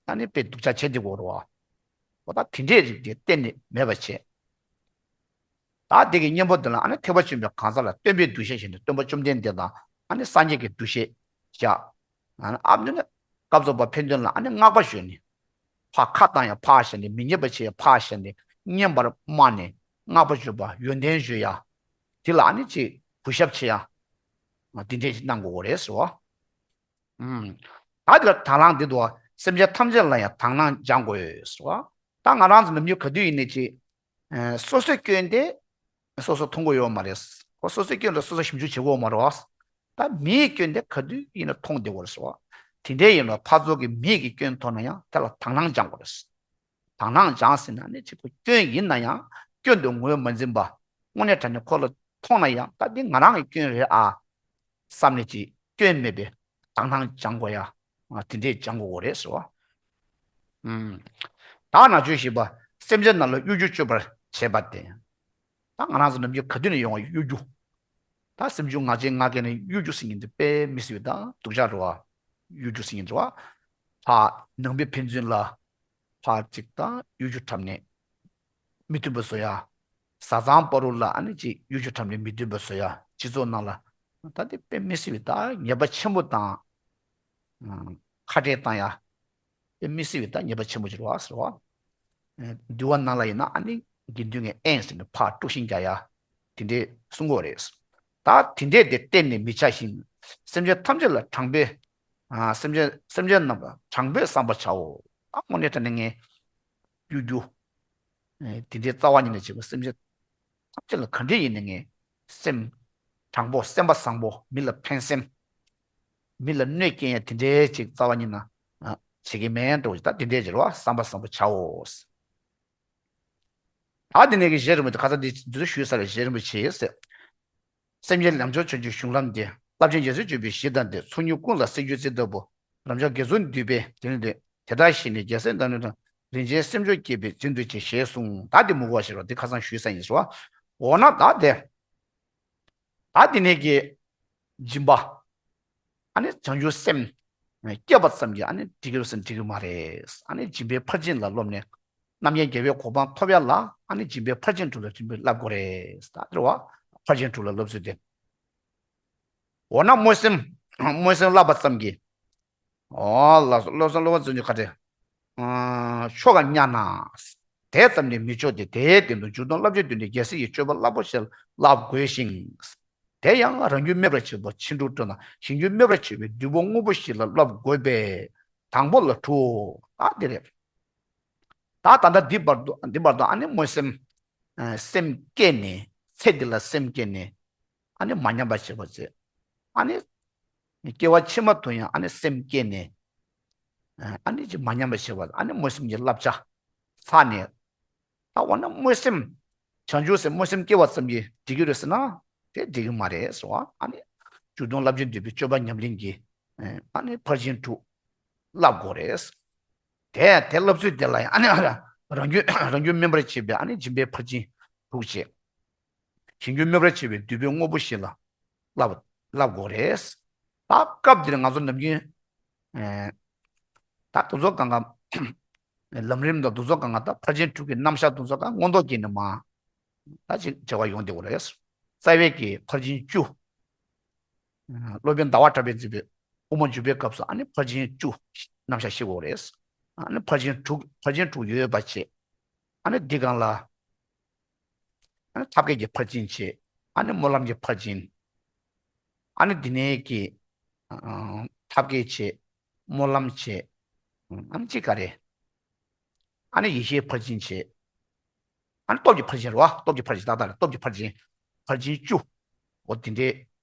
ཨ་ནི་དཔེ་སྡུག་ཅག་བྱེད་བསྡད་ཀྱི་ཡོད་རེད་བ། འོ་ད་དེ་འདྲའི་རིགས་དེ་གཏན་ནས་མེད་པ་བྱས། ད་དེ་གི་གཉེན་པོ་དེ་ལ་ཨ་ནི་ཐེག་པ་ཆེན་པོའི་གང་ཟག་ལ་སྟོན་པའི་འདུ་ཤེས་བཞག་ནས་སྟོན་པ་བཅོམ་ལྡན་འདས་དང་ཨ་ནི་སངས་རྒྱས་ཀྱི་འདུ་ཤེས་བཞག་ཨ་ནི་ཨ་ནི་ནི་སྐབས་སུ་བབ་པ་ཕན་ཚུན་ལ་ཨ་ནི་བསྔགས་པ་ཞུས་ནས། ཕར་ཁ་བཏང་ཡ་ཕར་བཞག་ནས། མི་མཉེས་པ་བྱེད་ཡ་ཕར་བཞག་ནས། སྙན་པར་སྨྲ་ནས་བསྔགས་པ་ཞུ་བ། ཡོན་ཏན་ཞུ་ཡ། དེ་ལ་ཨ་ནི་ཅིག་གུས་ཞབས་བྱེད་ཡ། འདི་འདྲས་ཅིག་གནང་དགོས་རེད་ཟེར་བ། ཨུམ། ད་དེ་ལ་དང་བླངས་འདི་འདུག་བ། སེམས་ཅན་ཐམས་ཅད་ལ་ཡང་དང་བླངས་སྦྱང་དགོས་ཟེར་བ། ད་ང་རང་ཚོ་ནམ་རྒྱུན་ག་དུས་ཡིན་ནའི་ཅིག་ཨ། སོ་སོའི་སྐྱོན་དེ་སོ་སོ་མཐོང་གི་ཡོད་མ་རེད། ཁོ་སོ་སོའི་སྐྱོན་ལ་སོ་སོ་ཞིབ་འཇུག་བྱེད་དགོས་མ་རེད་བ། ད་མིའི་སྐྱོན་དེ་ག་དུས་ཡིན་ན་མཐོང་བདེ་བོ་རེད་ཟེར་བ། དེ་འདྲའི་ཡིན་ན་ཕར་ཚུར་གྱི་མིའི་གི་སྐྱོན་མཐོང་ན་ཡང་དེ་ལ་དང་བླངས་སྦྱང་དགོས་རེད། དང་བླངས་སྦྱངས་ཟིན་ན་ནི་གཅིག་པུ་སྐྱོན་ཡིན་ན་ཡང་སྐྱོན་དུ་ངོས་མ་འཛིན་པ། དངོས་གནས་དྲང་གནས་ཁོ་ལ་མཐོང་ན་ཡང་ད་འདི་ང་རང་གི་སྐྱོན་རེད་ཨ་བསམ་ནས་ཀྱི་སྐྱོན་མེད་པའི་དང་བླངས་སྦྱང་དགོས་ཡ། དེ་འདྲས་སྦྱང་དགོས་རེད་ཟེར་བ། ཨུམ། ད་ནང་ཆོས་བཞི་པ། སེམས་ཅན་རྣམས་ལ་གཡོ་སྒྱུ་སྤྱོད་པར་བྱེད་པ་སྟེ། ད་ང་རང་ཚོ་ནམ་རྒྱུན་ག་དུས་ནས་ཡོང་བ་གཡོ་སྒྱུ། ད་སེམས་བྱུང་ངག་བཅད་ངག་འཁྱལ་ནས་གཡོ་སྒྱུ་ཟེར་མཁན་དེ་དཔེ་མི་སྲིད་པའི་ད་སྡུག་ཅག་རེད་བ། གཡོ་སྒྱུ་ཟེར་མཁན་རེད་བ། ཕར་ནང་པའི་ཕན་ཚུན་ལ་ཕར་ཅིག་ད་གཡོ་སྒྱུ་འཁྲབ་ནས་མི་མཐུན་པ་བཟོ་ཡ། བཟའ་ཚང་བར་དུ་ལ་ཨ་ནི་ཅིག་གཡོ་སྒྱུ་འཁྲབ་ནས་མི་མཐུན་པ་བཟོ་ཡ། སྤྱི་ཚོགས་ནང་ལ་ད་དེ་དཔེ་མི་སྲིད་པའི་ད་ཉེས་པ་ཆེན་པོ་དང་། ཁ་བྲལ་བཏང་ཡ། དཔེ་མི་སྲིད་པའི་ད་ཉེས་པ་ཆེན་པོ་ཅིག་རེད་བ་ཟེར་བ། འདུལ་བ་ནང་ལ་ཡིན་ན་ཨ་ནི་དགེ་འདུན་གྱི་དབྱེན་ཟེར་ནས་ཕར་དཀྲུག་ཤིང་རྒྱག་ཡ། དེ་འདྲས་གསུང་གི་རེད། ད་དེ་འདྲས་དེ་གཏན་ནས་མི་བྱ་ཞིང་། སེམས་ཅན་ཐམས་ཅད་ལ་དྲང་པོའི། ཨ། སེམས་ཅན་སེམས་ཅན་རྣམས་ལ་དྲང་པོས་བསམ་པར་བྱའོ། ད་དངོས་གནས་དྲང་གནས་ངས་གཡོ་སྒྱུ། ཨེ། དེ་འདྲའི་རྩ་བ་ཉིད་ནས་བྱེད་པ་སེམས་ཅན་ཐམས་ཅད་ལ་ག་འདྲས་ཡིན་ན་ངས་སེམས་དྲང་པོ་སེམས་པ་བཟང་པོ། མི་ལ་ཕན་སེམས། མི་ལ་གནོད་སྐྱེལ་ཡ་དེ་འདྲའི་ཅིག་རྩ་བ་ཉིད་ནས་བྱེད་ཀྱི་མེད་འགྲོ། ད་དེ་འདྲའི་རེད་བ། བསམ་པ་བཟང་པོ་བྱའོ། ད་དེ་ནས་ཀྱི་རྗེ་རིན་པོ་ཆེ། ཁ་སང་འདི་འདི་ཚོ་ཞུས་ཚར་རེད། རྗེ་རིན་པོ་ཆེས་ཟེར། སེམས་ཅན་ལམ་མཆོག་བྱང་ཆུབ་གཞུང་ལམ་འདི། རླབས་ཆེན་རྒྱལ་སྲས་སྤྱོད་པའི་གཞི་དང་ལྡན། ཚོགས་གཉིས་ཀུན་ལ་སེལ་རྒྱུའི་ཚིག་ལྟ་བུ། རབ་འབྱམས་དགེ་ཚུལ་འདུས་པའི་དེ་ནི་འདོད། དེ་དག་ཞི་ནས་རྒྱལ་སྲས་བདག་ཉིད་དང་། རིན་ཆེན་སེམས་མཆོག་བསྐྱེད་པའི་བྱིན་མཐུ་ཆེ། ཞེས་གསུངས། ད་འདི་མུ་གུ་བ་ཞེས་པ་འདི་ཁ་སང་ཞུས་ཚར་ཡིན་ཟེར་བ། འོ་ན་ད་དེ། ད་འདི་ནས་ཀྱི་སྦྱིན་པ། ཨ་ནི་བྱང་ཆུབ་སེམས་བསྐྱེད་པ་ཙམ་གྱིས་ཨ་ནི་འགྲིག་གི་རེད་ཟེར་ན་འགྲིག་གི་མ་རེད། ཨ་ནི་སྦྱིན་པའི་ཕར་ཕྱིན་ལ་སློབ་ནས། རྣམ་མཁྱེན་རྒྱལ་བའི་གོ་འཕང་ཐོབ་ཡ་ལ་ཨ་ནི་སྦྱིན་པའི་ཕར་ཕྱིན་དྲུག་ལ་སྦྱིན་པ་བསླབ་དགོས་རེད། ད་དེ་རེད་བ། ཕར་ཕྱིན་དྲུག་ལ་སློབ་ཚུལ་དེ། འོ་ན་སྨོན་སེམས། སྨོན་སེམས་བསླབ་པ་ཙམ་གྱིས། འོ་ལགས་སོ། སློབ་སེམས་བསླབ་པ་ཙམ་གྱིས་ག་རེ། ཨ། ཆོག་གམ་སྙམ་ན། དེ་ཙམ་ནི་མི་ཆོག་སྟེ། དེའི་སྟེང་དུ་འཇུག་ལྡོག་བསླབ་བྱའི་མདུན་དེ་རྒྱལ་སྲས་ཀྱི་སྤྱོད་པ་རླབས་པོ་ཆེ་བསླབ་དགོས་ཤིང་། དེ་ཡང་རང་རྒྱུད་སྨིན་པར་བྱེད་པ་ཕར་ཕྱིན་དྲུག་སྤྲོས་ན། གཞན་རྒྱུད་སྨིན་པར་བྱེད་པའི་བསྡུས་པ་དངོས་པོ་བཞི་ལ་བསླབ་དགོས་པས། དང་པོ་ལ་དྲུག་ད་འདི་རེད། ད་ད་ལྟ་འདི་བར་དུ་འདི་བར་དུ་ཨ་ནི་སྨོན་སེམས། ཨ། སེམས་བསྐྱེད་ནས། ཚེ་འདི་ལ་སེམས་བསྐྱེད་ནས། ཨ་ནི་མ་ཉམས་པ་བྱེད་པ་བྱེད། ཨ་ནི་སྐྱེ་བ་ཕྱི་མ་དུ་ཡང་ཨ་ནི་སེམས་བསྐྱེད་ནས། ཨ་ནི་ཅི་མ་ཉམས་པ་བྱེད་པ། ཨ་ནི་སྨོན་སེམས་ཀྱི་བསླབ་བྱ་ཚར་ནས། ད་འོ་ན་སྨོན་སེམས། བྱང་ཆུབ་སེམས་སྨོན་སེམས་སྐྱེ་བ་ཙམ་གྱིས་འགྲིག་གི་རེད་ཟེར་ན། དེ་འགྲིག་གི་མ་རེད་ཟེར་བ། ཨ་ནི་འཇུག་ལྡོག་བསླབ་བྱའི་མདུན་དེ་སྤྱོད་པ་ཉམས་ལེན་གྱི། ཨ་ནི་ཕར་ཕྱིན་དྲུག་བསླབ་དགོས་རེད། དེ་དེ་བསླབ་ཚུལ་དེ་ལ་ཡང་ཨ་ནི་ཨ་རང་རྒྱུད་རང་རྒྱུད་སྨིན་པར་བྱེད་པའི་ཨ་ནི་སྦྱིན་པའི་ཕར་ཕྱིན་དྲུག་བྱེད། གཞན་རྒྱུད་སྨིན་པར་བྱེད་པའི་བསྡུས་པའི་དངོས་པོ་བཞི་ལ་བསླབ་བསླབ་དགོས་རེད། ད་སྐབས་འདིར་ང་ཚོ་ནམ་རྒྱུན། ཨེ། ད་དེ་ཚོ་གང་ག་ལམ་རིམ་དང་དེ་ཚོ་གང་ག་ད་ཕར་ཕྱིན་དྲུག་གི་རྣམ་གཞག་དེ་ཚོ་གང་མངོན་རྟོགས་ཀྱིས་ནི་མ། ད་ཅིག་བྱ་བ་ཡོང་བསྡད་ཡོད་རེད། རྩ་བའི་གི་ཕར་ཕྱིན་བཅུ། སློབ་དཔོན་ཟླ་བ་གྲགས་པས་མཛད་པའི་དབུ་མ་འཇུག་པའི་སྐབས་སུ་ཨ་ནི་ཕར་ཕྱིན་བཅུ་རྣམ་གཞག་ཤེས་དགོས་རེད། ཨ་ནི་ཕར་ཕྱིན་དྲུག་ཕར་ཕྱིན་དྲུག་ཡོད་པ་བྱས། ཨ་ནི་འདི་སྒང་ལ། ཨ་ནི་ཐབས་མཁས་ཀྱི་ཕར་ཕྱིན་བྱས། ཨ་ནི་སྨོན་ལམ་གྱི་ཕར་ཕྱིན། ཨ་ནི་འདི་ནས་ཀྱི། ཨ། ཐབས་མཁས་བྱས། སྨོན་ལམ་བྱས། ཨ་ནི་ཅི་ག་རེ། ཨ་ནི་ཡེ་ཤེས་ཕར་ཕྱིན་བྱས། ཨ་ནི་སྟོབས་ཀྱི་ཕར་ཕྱིན་རེད་བ། སྟོབས་ཀྱི་ཕར་ཕྱིན་ཏག་ཏག་རེད། སྟོབས་ཀྱི་ཕར་ཕྱིན། ཕར་ཕྱིན་བཅུ། འོ་དེ་འདྲའི།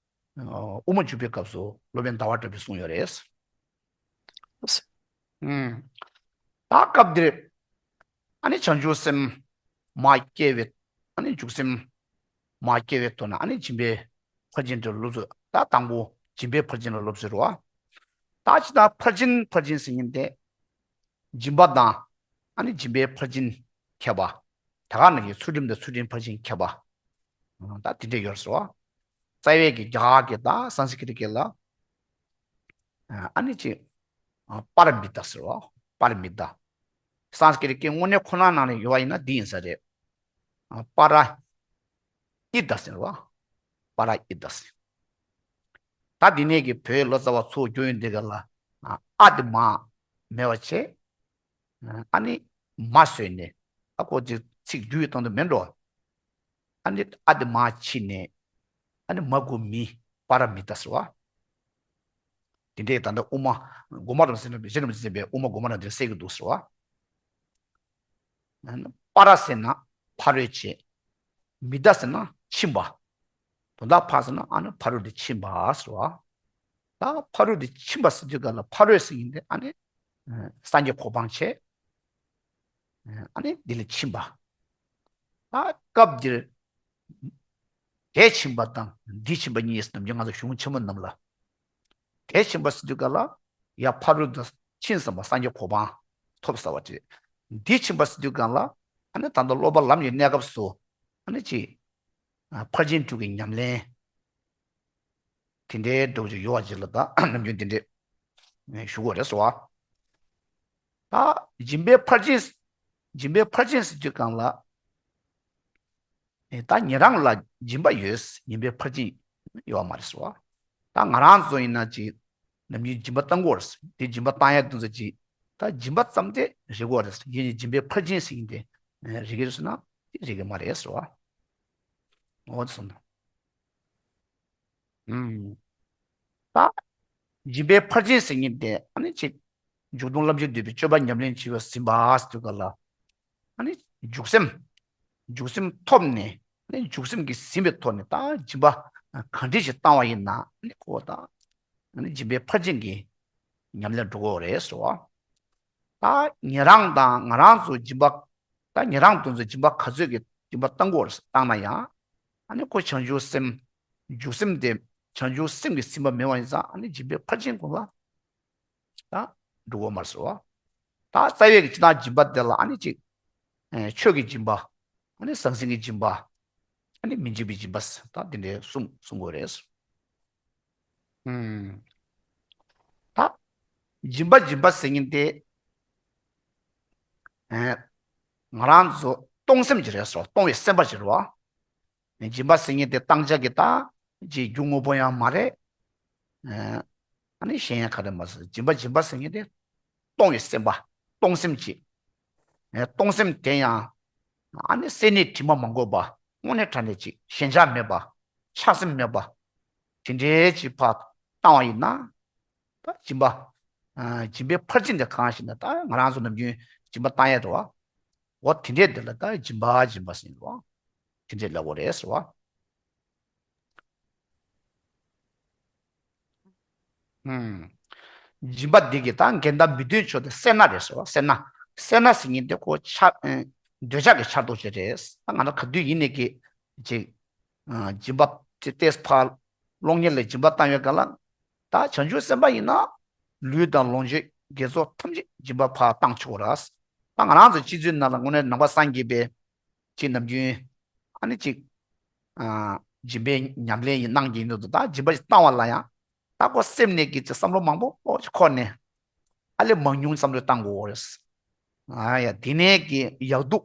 ཨ། དབུ་མ་འཇུག་པའི་སྐབས་སུ་སློབ་དཔོན་ཟླ་བ་གྲགས་པས་གསུངས་ཡོད་རེད། ཨུམ། ད་སྐབས་འདིར། ཨ་ནི་བྱང་ཆུབ་སེམས་མར་སྐྱེ་བའི། ཨ་ནི་འཇུག་སེམས་མར་སྐྱེ་བའི་ཐོག་ན་ཨ་ནི་སྦྱིན་པའི་ཕར་ཕྱིན་དེ་སློབ་ཚུལ། ད་དང་པོ་སྦྱིན་པའི་ཕར་ཕྱིན་ལ་སློབ་ཚུལ་རེད་བ། ད་ཅི་ད་ཕར་ཕྱིན་ཕར་ཕྱིན་ཟེར་མཁན་དེ། སྦྱིན་པ་དང་། ཨ་ནི་སྦྱིན་པའི་ཕར་ཕྱིན་ཁྱད་པར། ད་ག་ནང་བཞིན་ཚུལ་ཁྲིམས་དང་ཚུལ་ཁྲིམས་ཕར་ཕྱིན་ཁྱད་པར། ད་དེ་འདྲ་ཡོད་རེད་ཟེར་བ། རྩ་བའི་གི་རྒྱ་གར་གྱི་དང་སཾ་སྐྲྀཏ་སྐད་ལ། ཨ་ནི་ཅིག་པཱ་ར་མི་ཏཱ་ཟེར་བ། པཱ་ར་མི་ཏཱ། སཾ་སྐྲྀཏ་སྐད་དངོས་གནས་ཁོ་ན་ནང་ནས་ཡོད་པ་ཡིན་ན་འདི་ཡིན་ས་རེད། པཱ་ར་ཨི་ཏཱ་ཟེར་བ། པཱ་ར་ཨི་ཏཱ་ཟེར། ད་འདི་ནས་ཀྱི་བོད་ལོ་ཙཱ་བ་ཚོ་རྒྱུན་ཡོད་འདི་ག་ལ། ཨ་དེ་མ་མེད་པ་བྱས། ཨ་ནི་མ་བཟོས་ནས། ཨ་ཁོ་ཅིག་ཚིག་བསྡུས་བཏང་དུ་མེད་འགྲོ། ཨ་ནི་ཨ་དེ་མ་ཕྱིས་ནས། ཨ་ནི་མ་དགུ་མི་པ་ར་མི་ཏ་ཟེར་བ། དེ་འདྲའི་ད་ལྟ་དབུ་མ་གོ་མ་རམ་ཟེར་ན་གཞི་རིམ་ཟེར་བའི་དབུ་མ་གོ་མ་རམ་དེ་གསལ་གྱི་འདུག་ཟེར་བ། པ་ར་ཟེར་ན་ཕ་རོལ་བྱས། མི་ཏ་ཟེར་ན་ཕྱིན་པ། དོན་དག་ཕ་ཟེར་ན་ཨ་ནི་ཕ་རོལ་ཏུ་ཕྱིན་པ་ཟེར་བ། ད་ཕ་རོལ་ཏུ་ཕྱིན་པ་ཟེར་དུས་ག་ལ་ཕ་རོལ་ཟེར་ཡིན་ཏེ་ཨ་ནི་སངས་རྒྱས་གོ་འཕང་བྱས། ཨ་ནི་འདི་ལ་ཕྱིན་པ། ད་སྐབས་འདིར་དེ་ཕྱིན་པ་དང་འདི་ཕྱིན་པ་གཉིས་ནམ་རྒྱུན་ང་ཚོ་གཞུང་ཆེན་མོ་རྣམས་ལ། དེ་ཕྱིན་པ་ཟེར་དུས་ག་ལ་ཡ་ཕ་རོལ་ཏུ་ཕྱིན་ཟིན་པ་སངས་རྒྱས་གོ་འཕང་ཐོབ་ཟེར་བ་བྱས། འདི་ཕྱིན་པ་ཟེར་དུས་ག་ལ་ཨ་ནི་ད་ལྟ་སློབ་པ་ལམ་གྱི་གནས་སྐབས་སུ་ཨ་ནི་ཅི། ཕར་ཕྱིན་དྲུག་གི་ཉམས་ལེན། དེ་འདྲའི་འགྲོ་རྒྱུ་ཡོད་པ་ཅིག་ལ་ད་ནམ་རྒྱུན་དེ་འདྲའི་ཞུ་དགོས་རེད་ཟེར་བ། ད་སྦྱིན་པའི་ཕར་ཕྱིན། སྦྱིན་པའི་ཕར་ཕྱིན་ཟེར་དུས་གང་ལ། ད་ཉན་རང་ལ་སྦྱིན་པ་ཡོད། སྦྱིན་པའི་ཕར་ཕྱིན་ཡོད་མ་རེད་ཟེར་བ། ད་ང་རང་ཚོ་ཡིན་ན་ཅིག་ནམ་རྒྱུན་སྦྱིན་པ་བཏང་དགོས་རེད། དེ་སྦྱིན་པ་བཏང་ཡ་དུས་ཚོད་ཅིག་ད་སྦྱིན་པ་ཙམ་དེ་རེད་དགོས་རེད། ཡིན་ནའི་སྦྱིན་པའི་ཕར་ཕྱིན་ཟེར་ཡིན་ཏེ་རེད་ཀྱི་རེད་ཟེར་ན་དེ་རེད་ཀྱི་མ་རེད་ཟེར་བ། འོ་དེ་སོང་ན། ད་སྦྱིན་པའི་ཕར་ཕྱིན་ཟེར་མཁན་དེ་ཨ་ནི་ཅིག་འཇུག་ལྡོག་ལམ་བྱེད་འདོད་པའི་སྤྱོད་པ་ཉམས་ལེན་བྱེད་པར་ཟིན་པ་ཟེར་དུས་ག་ལ། ཨ་ནི་འཇུག་སེམས། འཇུག་སེམས་ཐོབ་ནས་ཨ་ནི་འཇུག་སེམས་ཀྱིས་ཟིན་པའི་ཐོག་ནས་ད་སྦྱིན་པ་གང་འདྲ་ཞིག་བཏང་བ་ཡིན་ན་ཨ་ནི་ཁོ་ད་ཨ་ནི་སྦྱིན་པའི་ཕར་ཕྱིན་གྱི་ཉམས་ལེན་འགྲོ་གི་ཡོད་རེད་ཟེར་བ། ད་ཉན་རང་དང་ང་རང་ཚོ་སྦྱིན་པ། ད་ཉན་རང་དེ་ཚོ་སྦྱིན་པ་ག་ཚོད་ཀྱི་སྦྱིན་པ་བཏང་དགོས་བཏང་ན་ཡང་། ཨ་ནི་ཁོ་བྱང་ཆུབ་སེམས། འཇུག་སེམས་དེ་བྱང་ཆུབ་སེམས་ཀྱིས་ཟིན་པ་མེད་པ་ཡིན་ཙང་ཨ་ནི་སྦྱིན་པའི་ཕར་ཕྱིན་ཁོ་ལ་ད་འགྲོ་གི་མ་རེད་ཟེར་བ། ད་རྩ་བའི་གི་སྤྱིར་བཏང་སྦྱིན་པ་དེ་ལ་ཨ་ནི་གཅིག་ཆོས་ཀྱི་སྦྱིན་པ། ཨ་ནི་ཟང་ཟིང་གི་སྦྱིན་པ། ཨ་ནི་མི་འཇིགས་པའི་སྦྱིན་པ་ཟེར་ད་དེ་འདྲའི་གསུམ་གསུང་དགོས་རེད། ཨུམ། ད་སྦྱིན་པ་སྦྱིན་པ་ཟེར་མཁན་དེ། ཨེ། ང་རང་ཚོ་གཏོང་སེམས་ཅིག་རེད་ཟེར་བ། གཏོང་བའི་སེམས་པ་ཅིག་རེད་བ། སྦྱིན་པ་ཟེར་མཁན་དེ་བཏང་བྱ་གི་ད་ཅིག་རྒྱུ་དངོས་པོ་ཡང་མ་རེད། ཨེ། ཨ་ནི་གཞན་ཡང་ག་རེ་མ་ཟེར་སྦྱིན་པ་སྦྱིན་པ་ཟེར་མཁན་དེ། གཏོང་བའི་སེམས་པ། གཏོང་སེམས་ཅིག་ཨེ། གཏོང་སེམས་དེ་ཡང་། ཨ་ནི་སེམས་ནི་དྲི་མ་མ་གོས་པ། དངོས་གནས་དྲང་གནས་ཅིག་ཞེན་ཆགས་མེད་པ། ཆགས་སེམས་མེད་པ། དེ་འདྲའི་ཅིག་ཕར་བཏང་བ་ཡིན་ན། ད་སྦྱིན་པ། ཨ། སྦྱིན་པའི་ཕར་ཕྱིན་དེ་གང་ཞེ་ན་ད་ང་རང་ཚོ་ནམ་རྒྱུན་སྦྱིན་པ་བཏང་ཡས་འགྲོ་བ། འོ་དེ་འདྲས་དེ་ལ་ད་སྦྱིན་པ་སྦྱིན་པ་ཟེར་འགྲོ་བ། དེ་འདྲས་ལབ་དགོས་རེད་ཟེར་བ། ཨུམ། སྦྱིན་པ་འདི་གི་ད་འགལ་ཟླ་མི་འདོད་ཕྱོགས་དེ་སེར་སྣ་རེད་ཟེར་བ། སེར་སྣ། སེར་སྣ་ཟེར་མཁན་དེ་ཁོ་ཆ། ཨེ། འདོད་ཆགས་ཀྱི་ཆགས་རྟོག་ཅིག་རེད། ད་ང་ཚོ་ག་དུས་ཡིན་ནའི་གི་ཅིག་ཨ། སྦྱིན་པ་དེ་ཏེས་ཕར་སློང་མཁན་ལ་སྦྱིན་པ་བཏང་བའི་སྐབས་ལ། ད་བྱང་ཆུབ་སེམས་དཔའ་ཡིན་ན་ལུས་དང་ལོངས་སྤྱོད་དགེ་ཚོགས་ཐམས་ཅད་སྦྱིན་པ་ཕར་བཏང་ཆོག་ར། ད་ང་རང་ཚོ་སྤྱི་ཚོགས་ནང་ལ་དངོས་གནས་ནང་པ་སངས་རྒྱས་པའི་ཅིག་ནམ་རྒྱུན་ཨ་ནི་ཅིག་ཨ། སྦྱིན་པའི་ཉམས་ལེན་ཡིན་གནང་གི་ཡིན་འདུག་ད་སྦྱིན་པ་ཞིག་བཏང་བ་ལ་ཡང་། ད་ཁོ་སེམས་ནས་ཀྱི་ཅིག་བསམ་བློ་མང་པོ་ཨོ་ཅིག་འཁོར་ནས། ཨ་ལས་མང་ཉུང་བསམ་བློ་བཏང་དགོས་རེད། ཨ་ཡ་དེ་ནས་ཀྱི་ཡག་སྡུག་